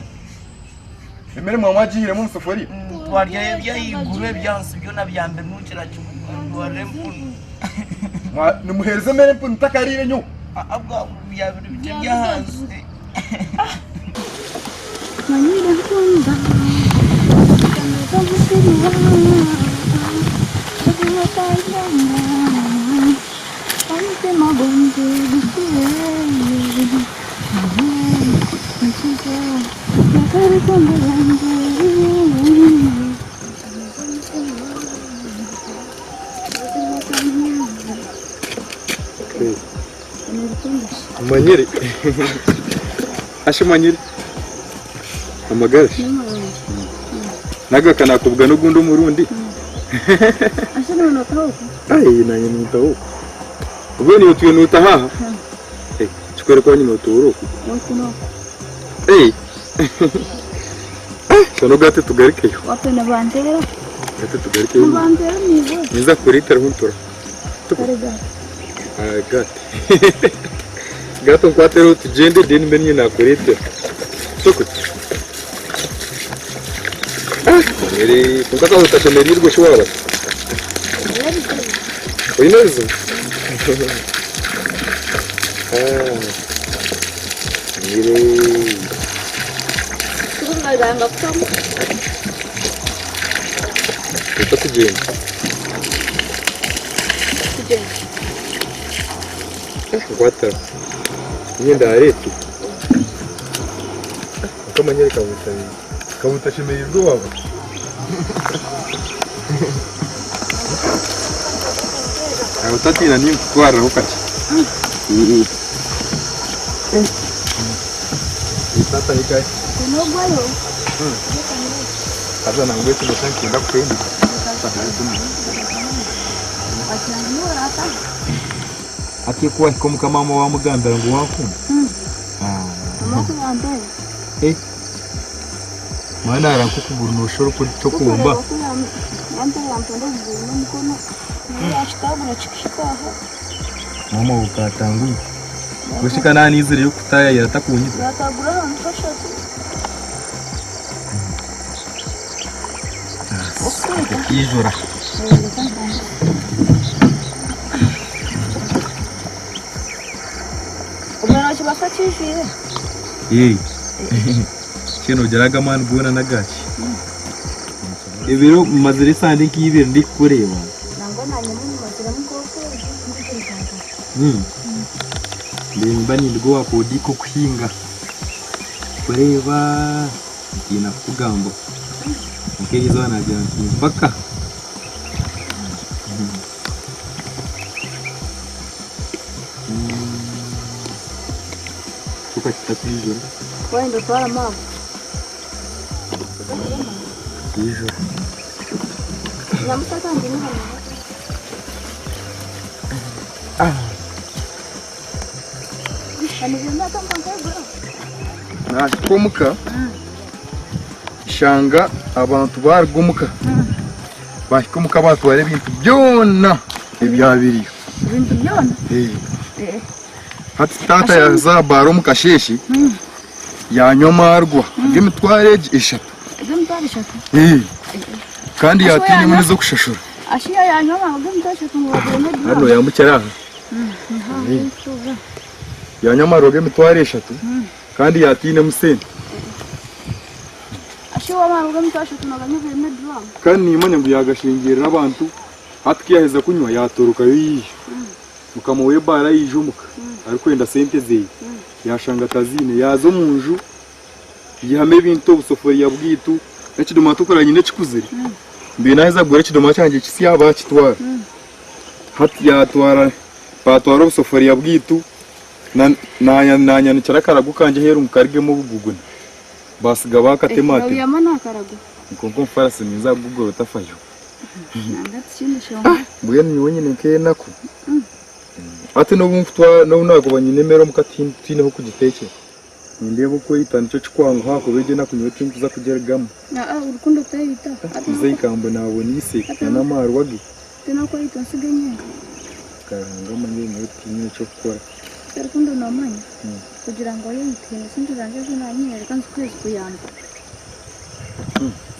Emere mwaba agiihiremu omu sefuriya. Twaryayo eby'ahaiguru ebyansi byona byambinukira kimwe ndwara empunu. Nimuheereza emere empunu ntakariire nyowe. Ahabwa byabire bikye eby'ahansi. Manyire ashe manyire amagara shi naga nakubwa n'ogundi omurundi ayi nanye nintaho ubwo niyo tuyo nutahaha kikwereka wanyu notuura oku shano gate tugarukeyo gate tugarukeyo ninza kukureeteraho ntura gate gate onkwatereho tugyende then mbe niinye nakureetera kwonka kaaba otashemereirwe shi waaba oine ebizibu Reka tugyende. Nkwata. Niinye ndaareete. Okamanya kabuta kabuta ashemereirwe waaba. Aho otatiina ninkutwariraho kakye. Tata hikaye. Haza nangwa eki noshusha nikyenda kuhendeka. Hati ku wahika omuka maama wamugambira ngu wankunda. Eh. Mwana ara nk'okuguru noshusha orikucokomba. Maama wawe katanguye. Mbwenu shi ka naaniizireyo kutaayaayira atakunyita? Okiijura. Yee. Shi noogira aga amaani goona n'agaki? Ebiro mmazire esande nk'ibiri ndikukureeba. Nimba ninduga owa Kodiiko kuhinga kureeba ntiina kukugambaho kwonka eriizooba naagira nti mpaka. Kyo kakita kwijura. Ijura. Nahika omuka nshanga abantu baruga omuka bahika omuka batwara ebintu byona ebyabiriyo. Ebintu byona? Hati taata yaza aha baara omu kasheeshe yanywa amaarwa g'emitwaro egi eshatu. G'emitwaro eshatu? Kandi yatiinemu n'ez'okushashura. Ashiya yanywa amaarwa g'emitwaro eshatu ngu baguremu eduraamu. Hati noyambukira aha. Yanywa amaarwa g'emitwaro eshatu kandi yatiinemu sente. Ashiya amaarwa g'emitwaro eshatu noganywa oguremu eduraamu. Kandi nimanya ngu yagashengyerera abantu hati ku yaaheza kunywa yaatorokayo yaija. Mukama w'ebaara yaija omuka arikwenda sente ze yaashanga ataziine. Yaaza omu nju yaihamu ebintu obusoforiya bwaitu n'ekidomora tokora nyine ekikuzire. Mbwenu naaheza kugura ekidomora kyangye kisya baakitwara. Hati yaatwara baatwara obusoforiya bwaitu naanyanikira akarago kangye aheeru ngu karugemu obuguguna baatsiga baakatematema. Nobyama n'akarago? Kwonka omufaarasi ninza kugugura otafayo. Mbwenu nyowe nyine nk'enaku. Hati n'obu nkutwara n'obu naakuba nyine emere omuka tihaine h'okugiteekyera. Nindeeba okweyita nikyo kikwanguha ahakuba egi enaku nyowe tinkuza kugirugamu. Muzeeyi kambonaboneise n'amaarwa ge. Ruhanga amanyire nyowe tinyine ky'okukora.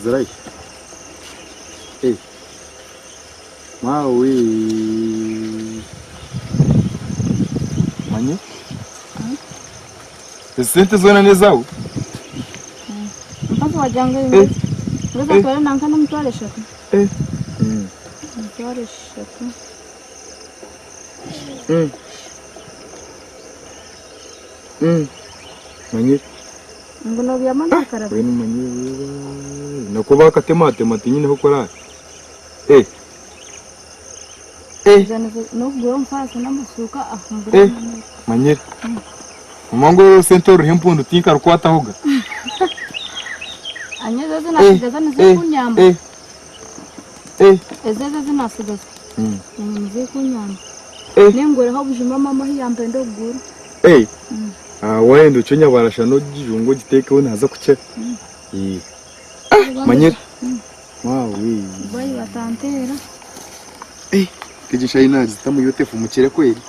Zirahi? Eh, maawe manye ezi sente zoona n'ezaawe? Mpaka wagira ngu Eh, ngeza eh. twara nanka n'emitwaro eshatu. Eh. Emitwaro eshatu. Manyire. Ngu nobyama nakaraba. Mbwenu manyire wewe. Nako bakatematema tinyine h'okuraara. Eh. Eh. Nokugura omufaasi n'amasuuka ah Eh. Manyire. Mama ngu orwo sente oruha empundu tinkarukwatahoga. Anye ezo ezinasigaza nizikunyamba. Eh. Eh. Ezo ezo ezinasigaza. Nizikunyamba. Eh. Ningureho obujuma mama ahu yampenda okugura. Eh. Ah, wayenda ocwe nyabarasha n'ogijunga ogiteekeho naaza kukira. Eh. Ah, manyire. Maawe. Bayi batanteera. Eh, egi shayi naagita yotefu mukire kweri.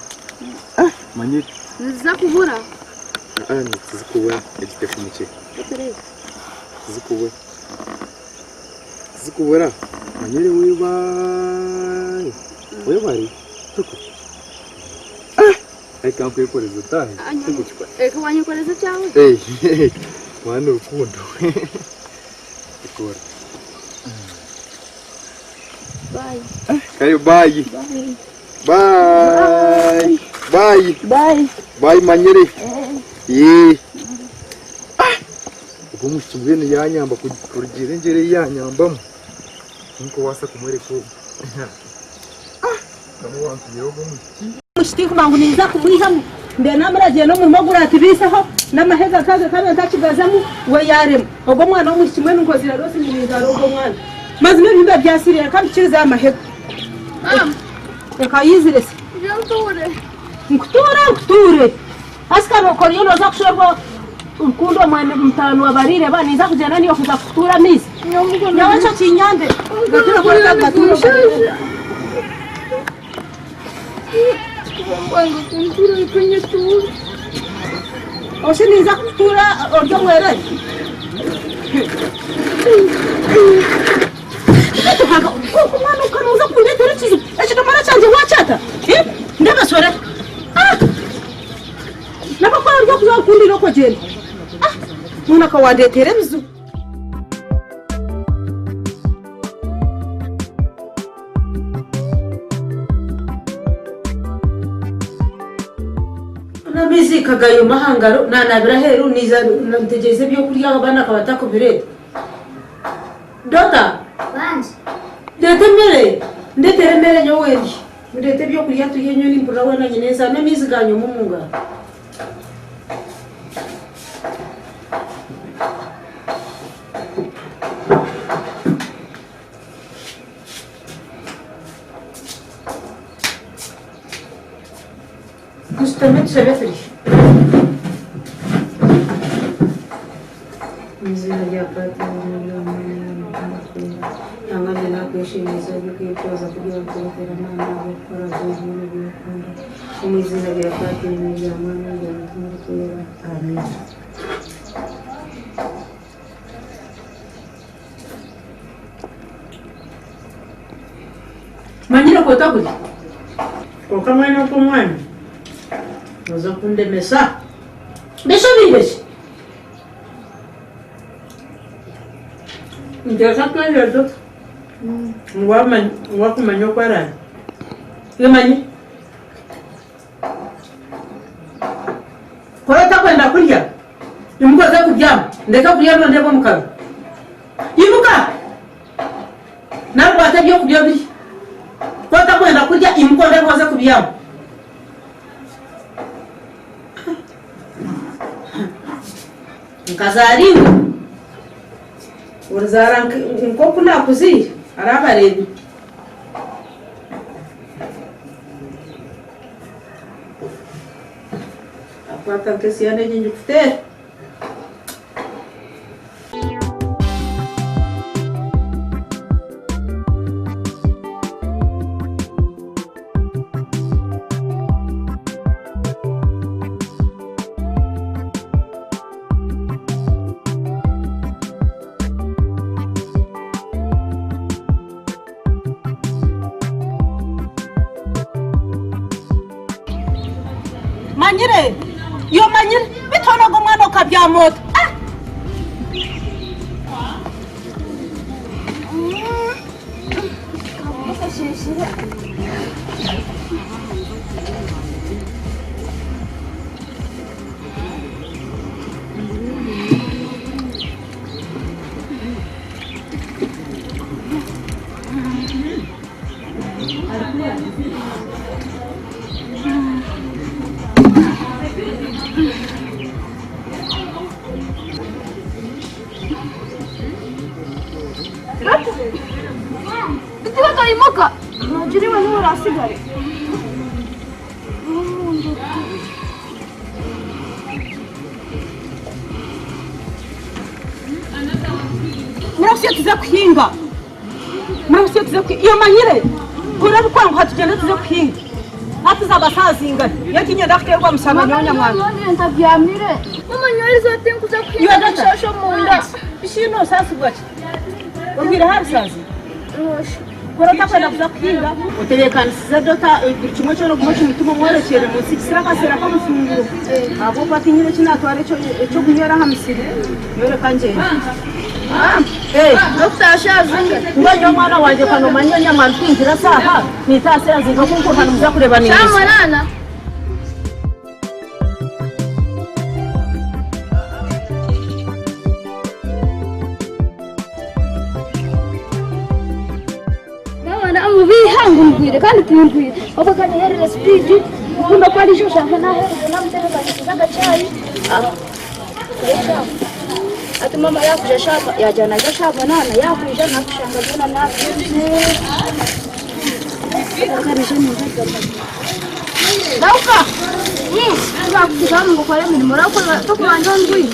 Ah, manyire. Niziza kubura. Ah, tizikubura egitefu mukire. Tizikubura. Tizikubura. Manyire webare. Webare. Tuku. Ah, reka nkwekoreze otaahe. Eka wanyekoreza ekyawe? Eh, mwana rukundo. Ikora. Bye. Kare bye. Bye. Bye. Bye. Bye. Bye manyire. Eh. Ah! Ogwo omwishiki mbwenu yanyamba kurugiirira engyera ei yanyambamu. Tinkubaasa kumureka ogwo. Ah! Mukama wampiire ogwo omwishiki. Omwishiki tinkumanya ngu ninza kumwihamu mbe namuragiire n'omurimo oguratubiiseho n'amahega kange kabe ntakigazamu we yaarema. Ogwo omwana w'omwishiki mbwenu nkozire roosi ngu ninzaara ogwo omwana. Mazima ebihimba byasiriire reka mbikirize aha mahega. Reka yaizire se. Nkutuure nkutuure. Haza oriyo nooza kushwerwa Rukundo omwene mutaano wa Bariire ba ninza kugyenda niiwe kuza kukutuura amaizi. Nyowe ekyo kinyambe. Gatuure bwonka gatuure Bariire. Oshi ninza kukutuura ori omwerere. Kwonka omwana ogu ka nooza kundeetera ekizibu. Ekidomora kyangye waakyata? Ndabashwera. Nabakora ori okuza kundira okogyenda. Mbwenu akawandeetera ebizibu. N'amaizi kagayoma aha ngaro naanabira aheeru naija ntegyerize ebyokurya abaana bakaba batakubireeta. Daughter, ndeeta emere, ndeetera emere nyowe ndye. Ndeeta ebyokurya turye nyowe nimpurira weena nyine enjara n'amaizi ganyoma omu ngaro. Tushutame tushabe turye. Omu iziina rya Taata n'erya Mwana n'erya Mutima Orikwera. Ruhanga ngyenda kukweshengyereza oby'okwetwaza kugira ngu tureetere amaani ag'okukora byona ebi orikukunda. Omu iziina rya Taata n'erya Mwana n'erya Mutima Orikwera. Amiina. Manyire ku otakurya. Kwonka mbwenu nk'omwana noza kundemesa. Mbese obaire ki? Nteeka kwenda dokita ngu akumanya oku araabe. Manyire. Ku otakwenda kurya, imuka oze kubyama, ndeke kurya nondeeba omu kanwa. Imuka! Nari kwata ebyokurya obirye. Ku otakwenda kurya, imuka ondeebe oze kubyama. Nkazaara iwe, orizaara nk'oku naakuzaire, araaba areebire. Akwata nk'esiyana egi ngikuteere. Manyire, iwe omanyire, beitu hoona ogu omwana okabyama ota? Ah! Imuka nogira iwe niwe orasigare. Murabusya tuze kuhinga. Murabusya tuze kuhinga. Iyo manyire. Kora ebikwanguha tugyende tuze kuhinga. Hati zaba saaha zingari? Nyowe tinyenda kuteerwa mushana nyowe nyamwanga. Mama ntabyamire. Mama nyowe eriizooba tinkuza kuhinga nshasha omunda. Bishi nosaasibwa ki? Orwire aha rusazi? Kora otakwenda kuza kuhinga, otebeekanisize dota buri kimwe kyona ogume okimutume omworekyere munsikisire akaseera k'omufungo ahabw'okuba tinyine eki naatwara eky'okunywera aha musiri nyowe reka ngyende. Mbwenu nyowe mwana wangye ka noomanya nyowe nyamwami tingira saaha, niitaasa eyazinga kunkuruha nimuza kureeba niinyija. Namubiiha ngu ndwire kandi tindwire obwo akaniherera sipiidi rukundo ku ariija oshanga naheereza namutebeekanisiza agacaayi hati maama yaakwija shaaha yaagira naija shaaha munaana yaakwija nakushanga byona naabiherize Rahuka! Tibakutugamba ngu okore emirimo tokubanza ondwire.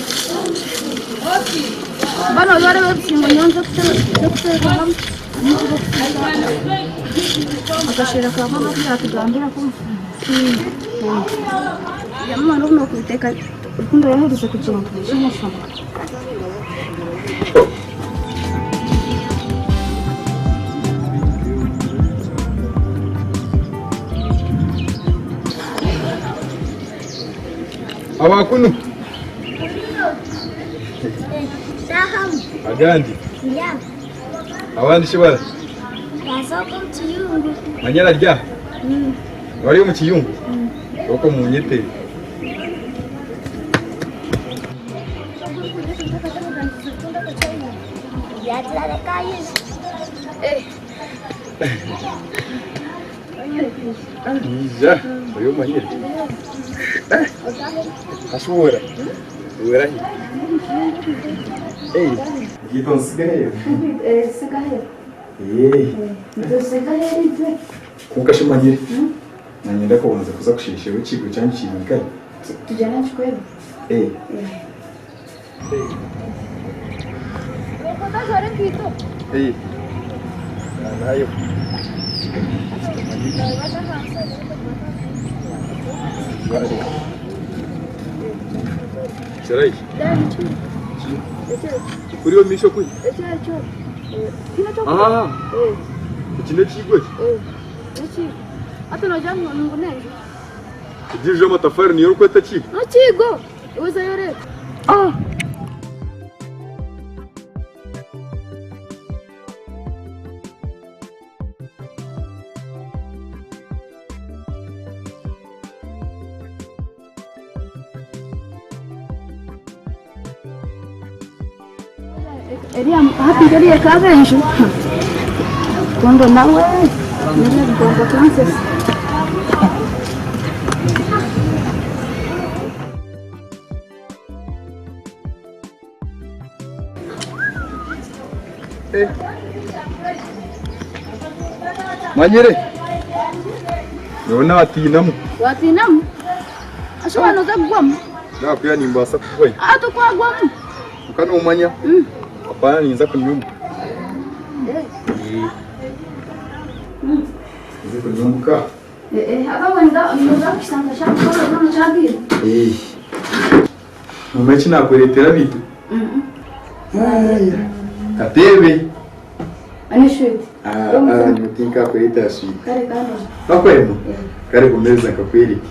Mbwenu obe oreeba ebisimbo nyowe nze kuteekamu. Akasheera ka maama aku yaatugambira ku Mama n'obu nookubiteeka Rukundo yaaherize kugyenda. Abakunu. Agandi. Abandi shi bara. Manyara rya. Bari omu kiyungu. Oko munyete. Ija, ori omanyire. Kashuura. Werahi. Ei, gito nsigaheyo. Sigaheyo. Eh. Nsigaheyo itwe. Kwonka shi manyire. Nanyenda kubanza kuza kusheeshera ekiigo kyangye kiri nkahi? Tugyende nkikwebe. Eh. Otajwara enkaito. Eh. Nayo. Kirai. Kuri omu maisho kuri. Ah. Eki n'ekiigo eki? Egi enju y'amatafaari niyo orikweta ekiigo? N'ekiigo. Ozayo oreebe. Ah. Eriya hati eriya ekaaba enju kondo nawe nibigomba kansesa. Manyire. Nyowe naatiinamu. Watiinamu? Ashobora noza kugwamu? Nakuya nimbaasa kugwayo. Ah, tokwagwamu. Kwonka nomanya, apana ninza kunywa. Nze kunywa omuka. Haba wenda noza kushanga kyakukora nono kyagiire. Nomanya eki nakureetera beitu? Kateebe. Ani sweet. Ah, ah, tinkakureetera sweet. Kare kare. Bakwema? Kare gumeeza nkakwereke.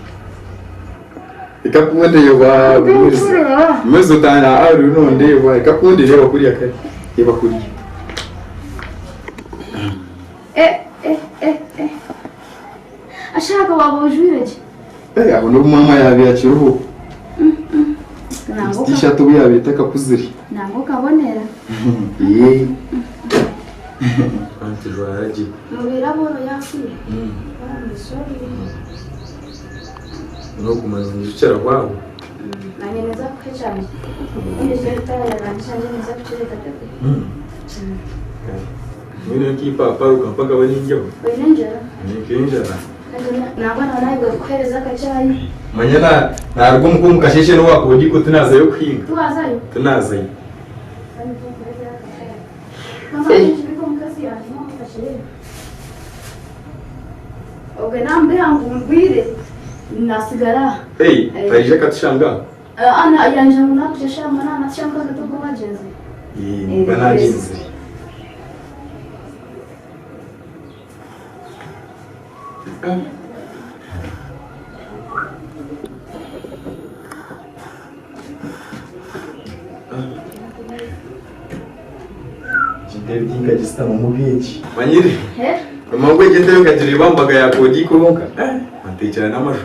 Ekakundeeba gumeeza. Gumeeza otana ah uri nondeeba ekakundeeba kuriya kare. Reba kuriya. Eh eh eh eh. Ashaka waba ojwire ki? Eh, abo n'obu maama yaabaire akiriho. Nangwa T-shirt obu yaabaire etakakuzire. nangwa okabonera. Ee. Anti jwara gye. Mubeera abooro yafiire. I'm sorry. N'okuguma nonijukira bwawe. Nanye niza kuha ekyangye. Ngize ebitara kyangye niza kukireka tete. Mbwenu nk'eipaapa rukampa nkaba nindyaho. Oine enjara? Nk'enjara. Nangwa naba nayebwa kukuheereza akacaayi. Manya na naruga omuka omu kasheeshe n'owakodiko tinazayo kuhinga. Tiwazayo? Tinazayo. Obwe nambiha ngu ngwire nasigara aha. Hey, taija akatushanga aho? Ana yanja ngu nakuja shaaha munaana ati shaaha mukaaga tokuba wagyenzire. Ee, nimba nagyenzire. Egi ntebe tinkagisitamamu bwingi. Manyire? Mama ngu egi entebe nkagireeba aha mbaga ya kodiiko honka. Bantekyera n'amaju.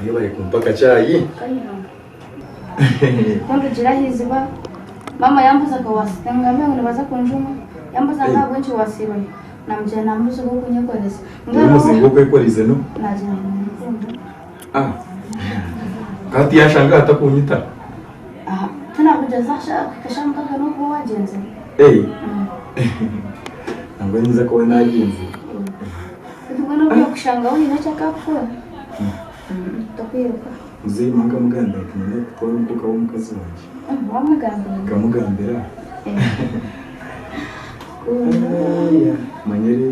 Ahi bari kumpa akacaayi. Kundugira aha iziba mama yambuza akawasiba ngambe ngu nibaza kunjuma yambuza ngu ahabw'enki wasiibayo namugira nambuza ogw'okunyekoreza Niwe muzingo gw'okwekoreza no? Nagira ngu ninkunda. Ah. Kandi yashanga atakunyita. Aha tinakugyeza kuhika shaaha mukaaga n'okuba wagyenzire. Hey. Nangwa nyinza kuba nagyenzire. Mbwenu obu yakushanga haine eki akakukora tokwiruka. Muzeeyi mama nkamugambira nti niinyenda kutwara omukoka w'omukazi wangye. Wamugambira? Nkamugambira. Manyire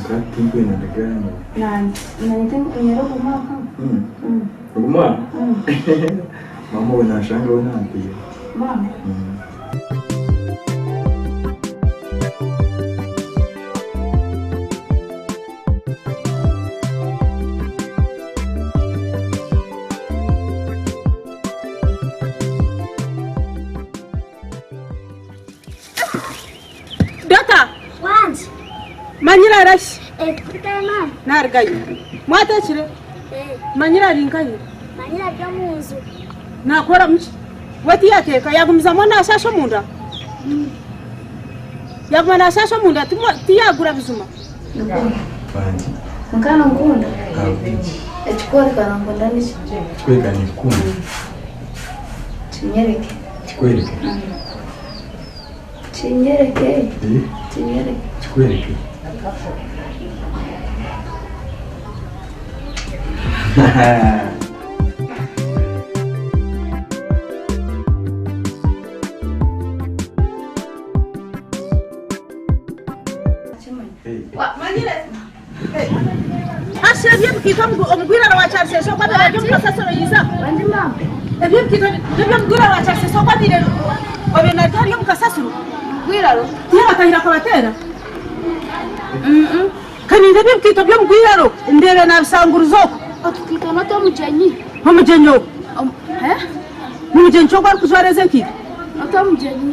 nka tinkwenda ndagaanire. Nanye ogume aha. Ogume aha? Maama we nashanga we nampiira. Maama? Dota! Wangi. Manyire arahi? Ekutare mama. Narugayo. Mwatekire? Eh. Manyire ari nkahi? Manyire ari omu nju. Nakora muki? We tiyateeka yagumizamu nashasha omunda? Yaguma nashasha omunda tiyagura buzima? Wangi. Nka nonkunda? Ahabw'enki? Ekikworeka nonkunda niki? Ekikworeka ninkukunda. Kinyereke. Kikwereke? Kinyereke. Eh? Kinyereke. Kikwereke. Hasi eby'ebikiito omugwiraro wa Kyarusheshe oku abaire ari omu kasasiro yiza. Eby'ebikiito eby'omugwiraro wa Kyarusheshe oku abaire obaire naryo ari omu kasasiro. Mugwiraro? Tiyo batahire akabateera? Kaninga eby'ebikiito by'omugwiraro ndeebe nabisanguriza oku. Otukiito n'otw'omugyenyi. Omugyenyi ogu? N'omugyenyi ki ogu arikujwara ezi enkaito? N'otw'omugyenyi.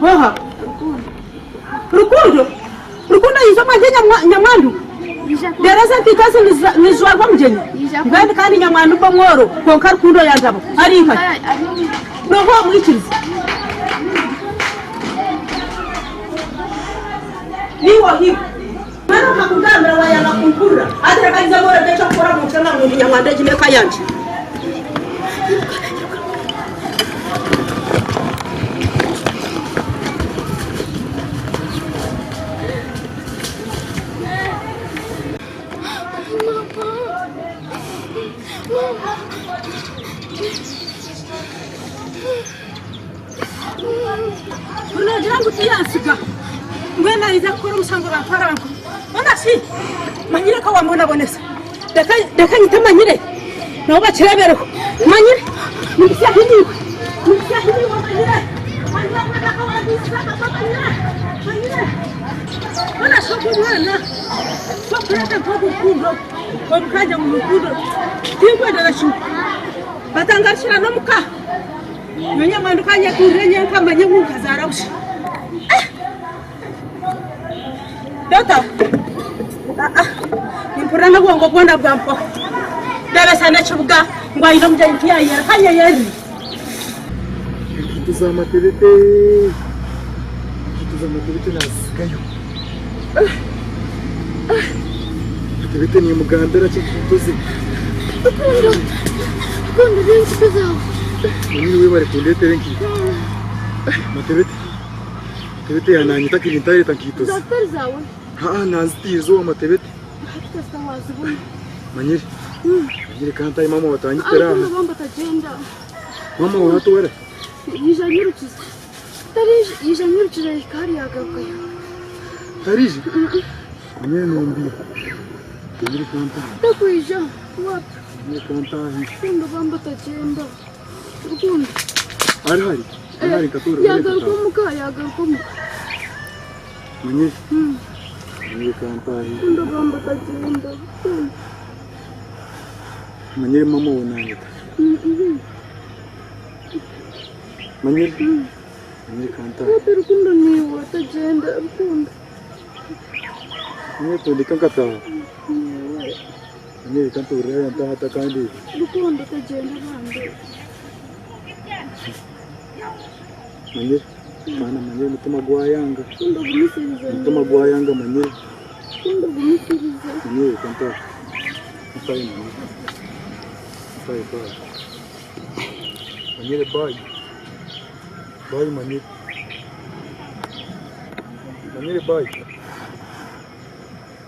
Oha? Rukundo. Rukundo? Rukundo ayiza omwangye nyamwandu? Reero ezi enkaito ezi nizijwarwa omugyenyi? Mbwenu kandi nyamwandu mba omworo kwonka Rukundo yanjaba ari nkahi? Nooha owamwikiriza? Niiwe ohiwe. Mbwenu nkakugambira waayanga kumpurira. Hati reka nze nkworeke eky'okukora omu nshonga ngu ndi nyamwandu egi n'eka yangye. Noogira ngu tiyansiga mbwenu naija kukora omushango bantwara bankuba. Mbwenu shi manyire ka wambonabonesa. Reka nyite manyire nabo bakireebereho. Manyire nimpitsya ahi niiwe nimpitsya ahi niiwe manyire manyire omwana ka wandiisize amaka manyire manyire. Mbwenu shi ogu omwana tokureeta nk'ogu rukundo ogu kangye ngu rukundo tinkwenda na kimwe. Batangarukira n'omuka. Nyowe nyamwandu ka nyetuurire nyenka manye ngu nkazaara busha. Dota, nimpurira n'obwongo bwona bwampwaho. Ndebesa n'ekibuga ngu aine omugyenyi tiyayera kanyeyerire. Enkaito za Matebete, enkaito za Matebete nazisigayo. Matebete nimugambira ki enkaito ze? Rukundo, Rukundo n'enkaito zaawe. Manyire webare kundeetera enkaito. Matebete, Matebete yananyita kiri ntareeta nkaito ze. Zitari zaawe. Haa nanzitiiza owa Matebete. Hati kasita wazibona. Manyire, manyire kantahe maama watanyitira aha. Rukundo bambi atagyenda. Maama wawe hati owari? Yaija anyirukize. Tariija, yaija anyirukize yahika hariya yagarukayo. Tariija? Manyire nombiiha. Manyire kantahe. Takwija, wapi? Manyire kantahe. Rukundo bambi atagyenda. Rukundo. Ari hari? Ari hari nkatuura. Yagaruka omuka, yagaruka omuka. Manyire. Manyire kantahe. Rukundo bambi atagyenda. Rukundo. Manyire mama wawe nanyeta. Manyire. Manyire kantahe. Wapi Rukundo niiwe atagyenda Rukundo. Manyire tondeka nkataaha. Niiwe. Manyire reka ntuurire hariya ntaahe atakandeeba. Rukundo tagyenda bambi. Manyire. Mwana manyire omutima gwayanga. Rukundo gumisiriza. Omutima gwayanga manyire. Rukundo gumisiriza. Manyire reka ntaahe. Ntaahe manyire. Ntaahe bye. Manyire bye. Bye manyire. Manyire bye.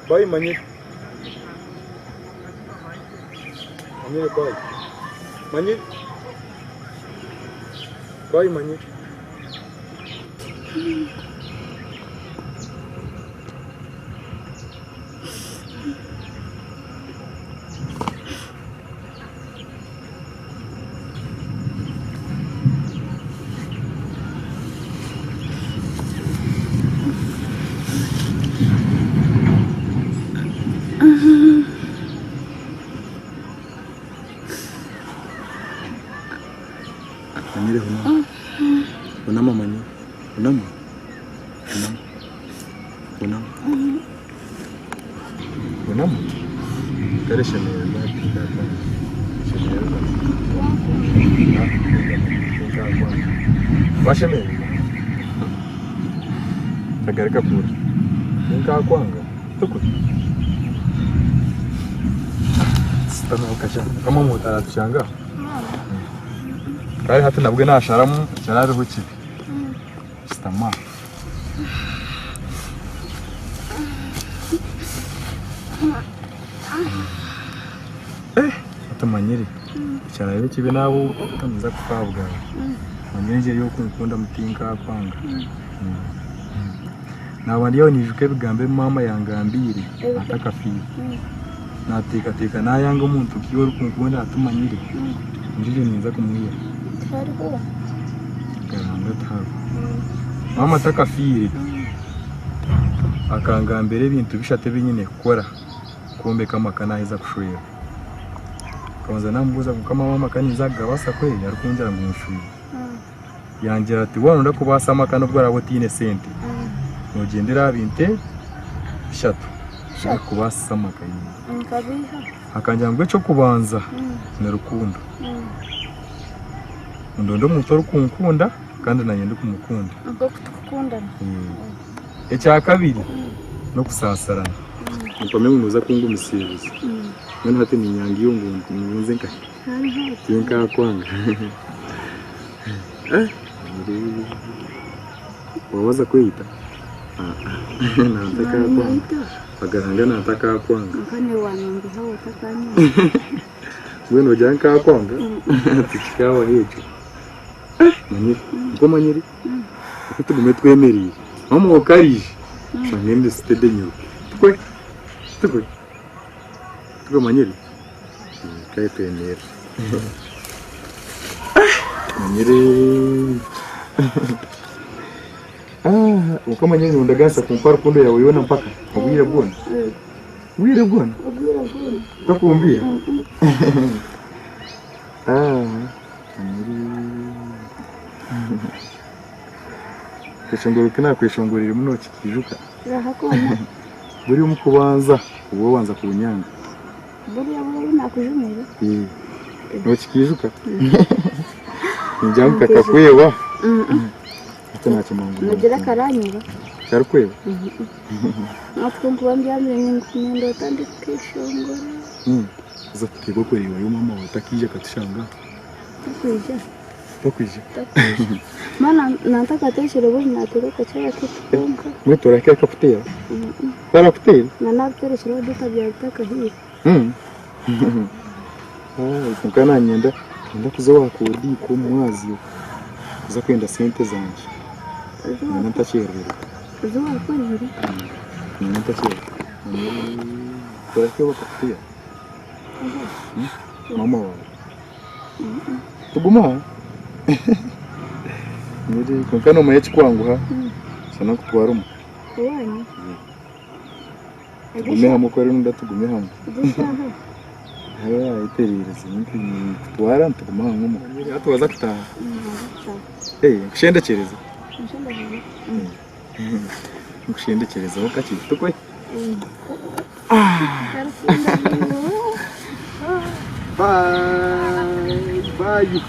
Bye manyire. Manyire bye. Manyire. Bye manyire. Manyire hunama. Hunama manyire. Hunama. Hunama. Hunama. Hunama. Kare shemererwa hati shemererwa. Washemererwa. Tagarika kura. Ninkakwanga. Tukuri. Sitama ukasha. Kama mutaradushanga. Kare hati nabwe nasharamu kirariho kibi. Sitama. Otamanyire ekyaraabe kibi naaba otamuza kufa aha bwawe. Manya engyeri y'okunkundamu tinkakwanga. Naaba ndi aho naijuka ebigambo ebi maama yangambiire atakafiire. Nateekateeka naayanga omuntu nkaiwe orikunkunda atumanyire, ondiijo ninza kumwiha. Nkaranga tihariho. Maama atakafiire akangambira ebintu bishatu ebi nyine kukora kwombeka amaka naaheza kushwerwa. Nkabanza naamubuuza ngu mukama w'amaka ninza kugabaasa kweri arikungira ngu nshwire. Yangira ati waaba nooyenda kubaasa amaka n'obu oraabe otaine sente, noogyendera aha bintu ebi bishatu ebirikukubaasisa amaka. Akangira ngu eky'okubanza ni rukundo, ndonde omuntu orikunkunda kandi naanye ndikumukunda. Ekyakabiri n'okusaasirana. Mpamya ngu nooza kungumisiririza. Mbwenu hati niinyanga iwe ngu nze nkahi? Tinkakwanga. Waabaasa kweyita? Nantakakwanga. Agahanga nantakakwanga. Mbwenu ogira nkakwanga? Tikikabaho ekyo. Manyire, nikwo omanyire? Reka tugume twemereire. Mama okariije, oshange ndi steady nyiruke. Tukwe, tukwe, tukwe omanyire? Kare twemerere. Manyire. Kwonka omanyire nondaganisa kumpa rukundo yaawe yoona mpaka obwire bwona? Obwire bwona? Tokumbiiha? Ekyeshongoro eki naakweshongoreire muno okikiijuka? Buri omu kubanza obu wabanza kunyanga. Nokikiijuka? Ningira ngu kakakweba. Hati naakimanya ngu Karikweba? Haza tuteekwa kureebayo maama waawe atakiija akatushanga aha. Takwija. Takwija? Takwija. Maana nantakateekire buri naateeka akakyaya kaitu konka. Mbwenu torahika akakuteera? Tarakuteera? Na naabuterekire aho beitu byaba bitakahiire. Kwonka naanye niinyenda kuza owa kodiiko omu mwazyo kuza kwenda sente zangye. Niinyenda ntakyerererwa. Ezi waakorire? Niinyenda ntakyerererwa. Torahika bakakuteera? Maama waawe? Tuguma aha? Kwonka noomanya ekikwanguha, shana nkutware omuka. Owaanyu? Tugume hamwe ku orenda tugume hamwe. Yetegyereze ninkutwara nituguma hamwe omuka. Hati waaza kutaaha? Nkushendekyereze? Nkushendekyerezeho kakye tukwe? Bye bye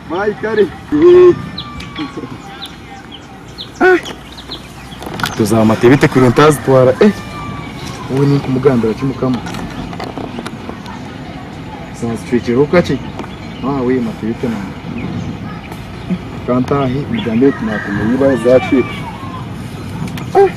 bye kare. Tuzamata ebite kuri ntazitwara eh wowe ninkumugambira ki mukama zazicwekireho kakye ah we mata ebite nangwa kantahe mugambire ati nakumenya ibahe zacweka eh.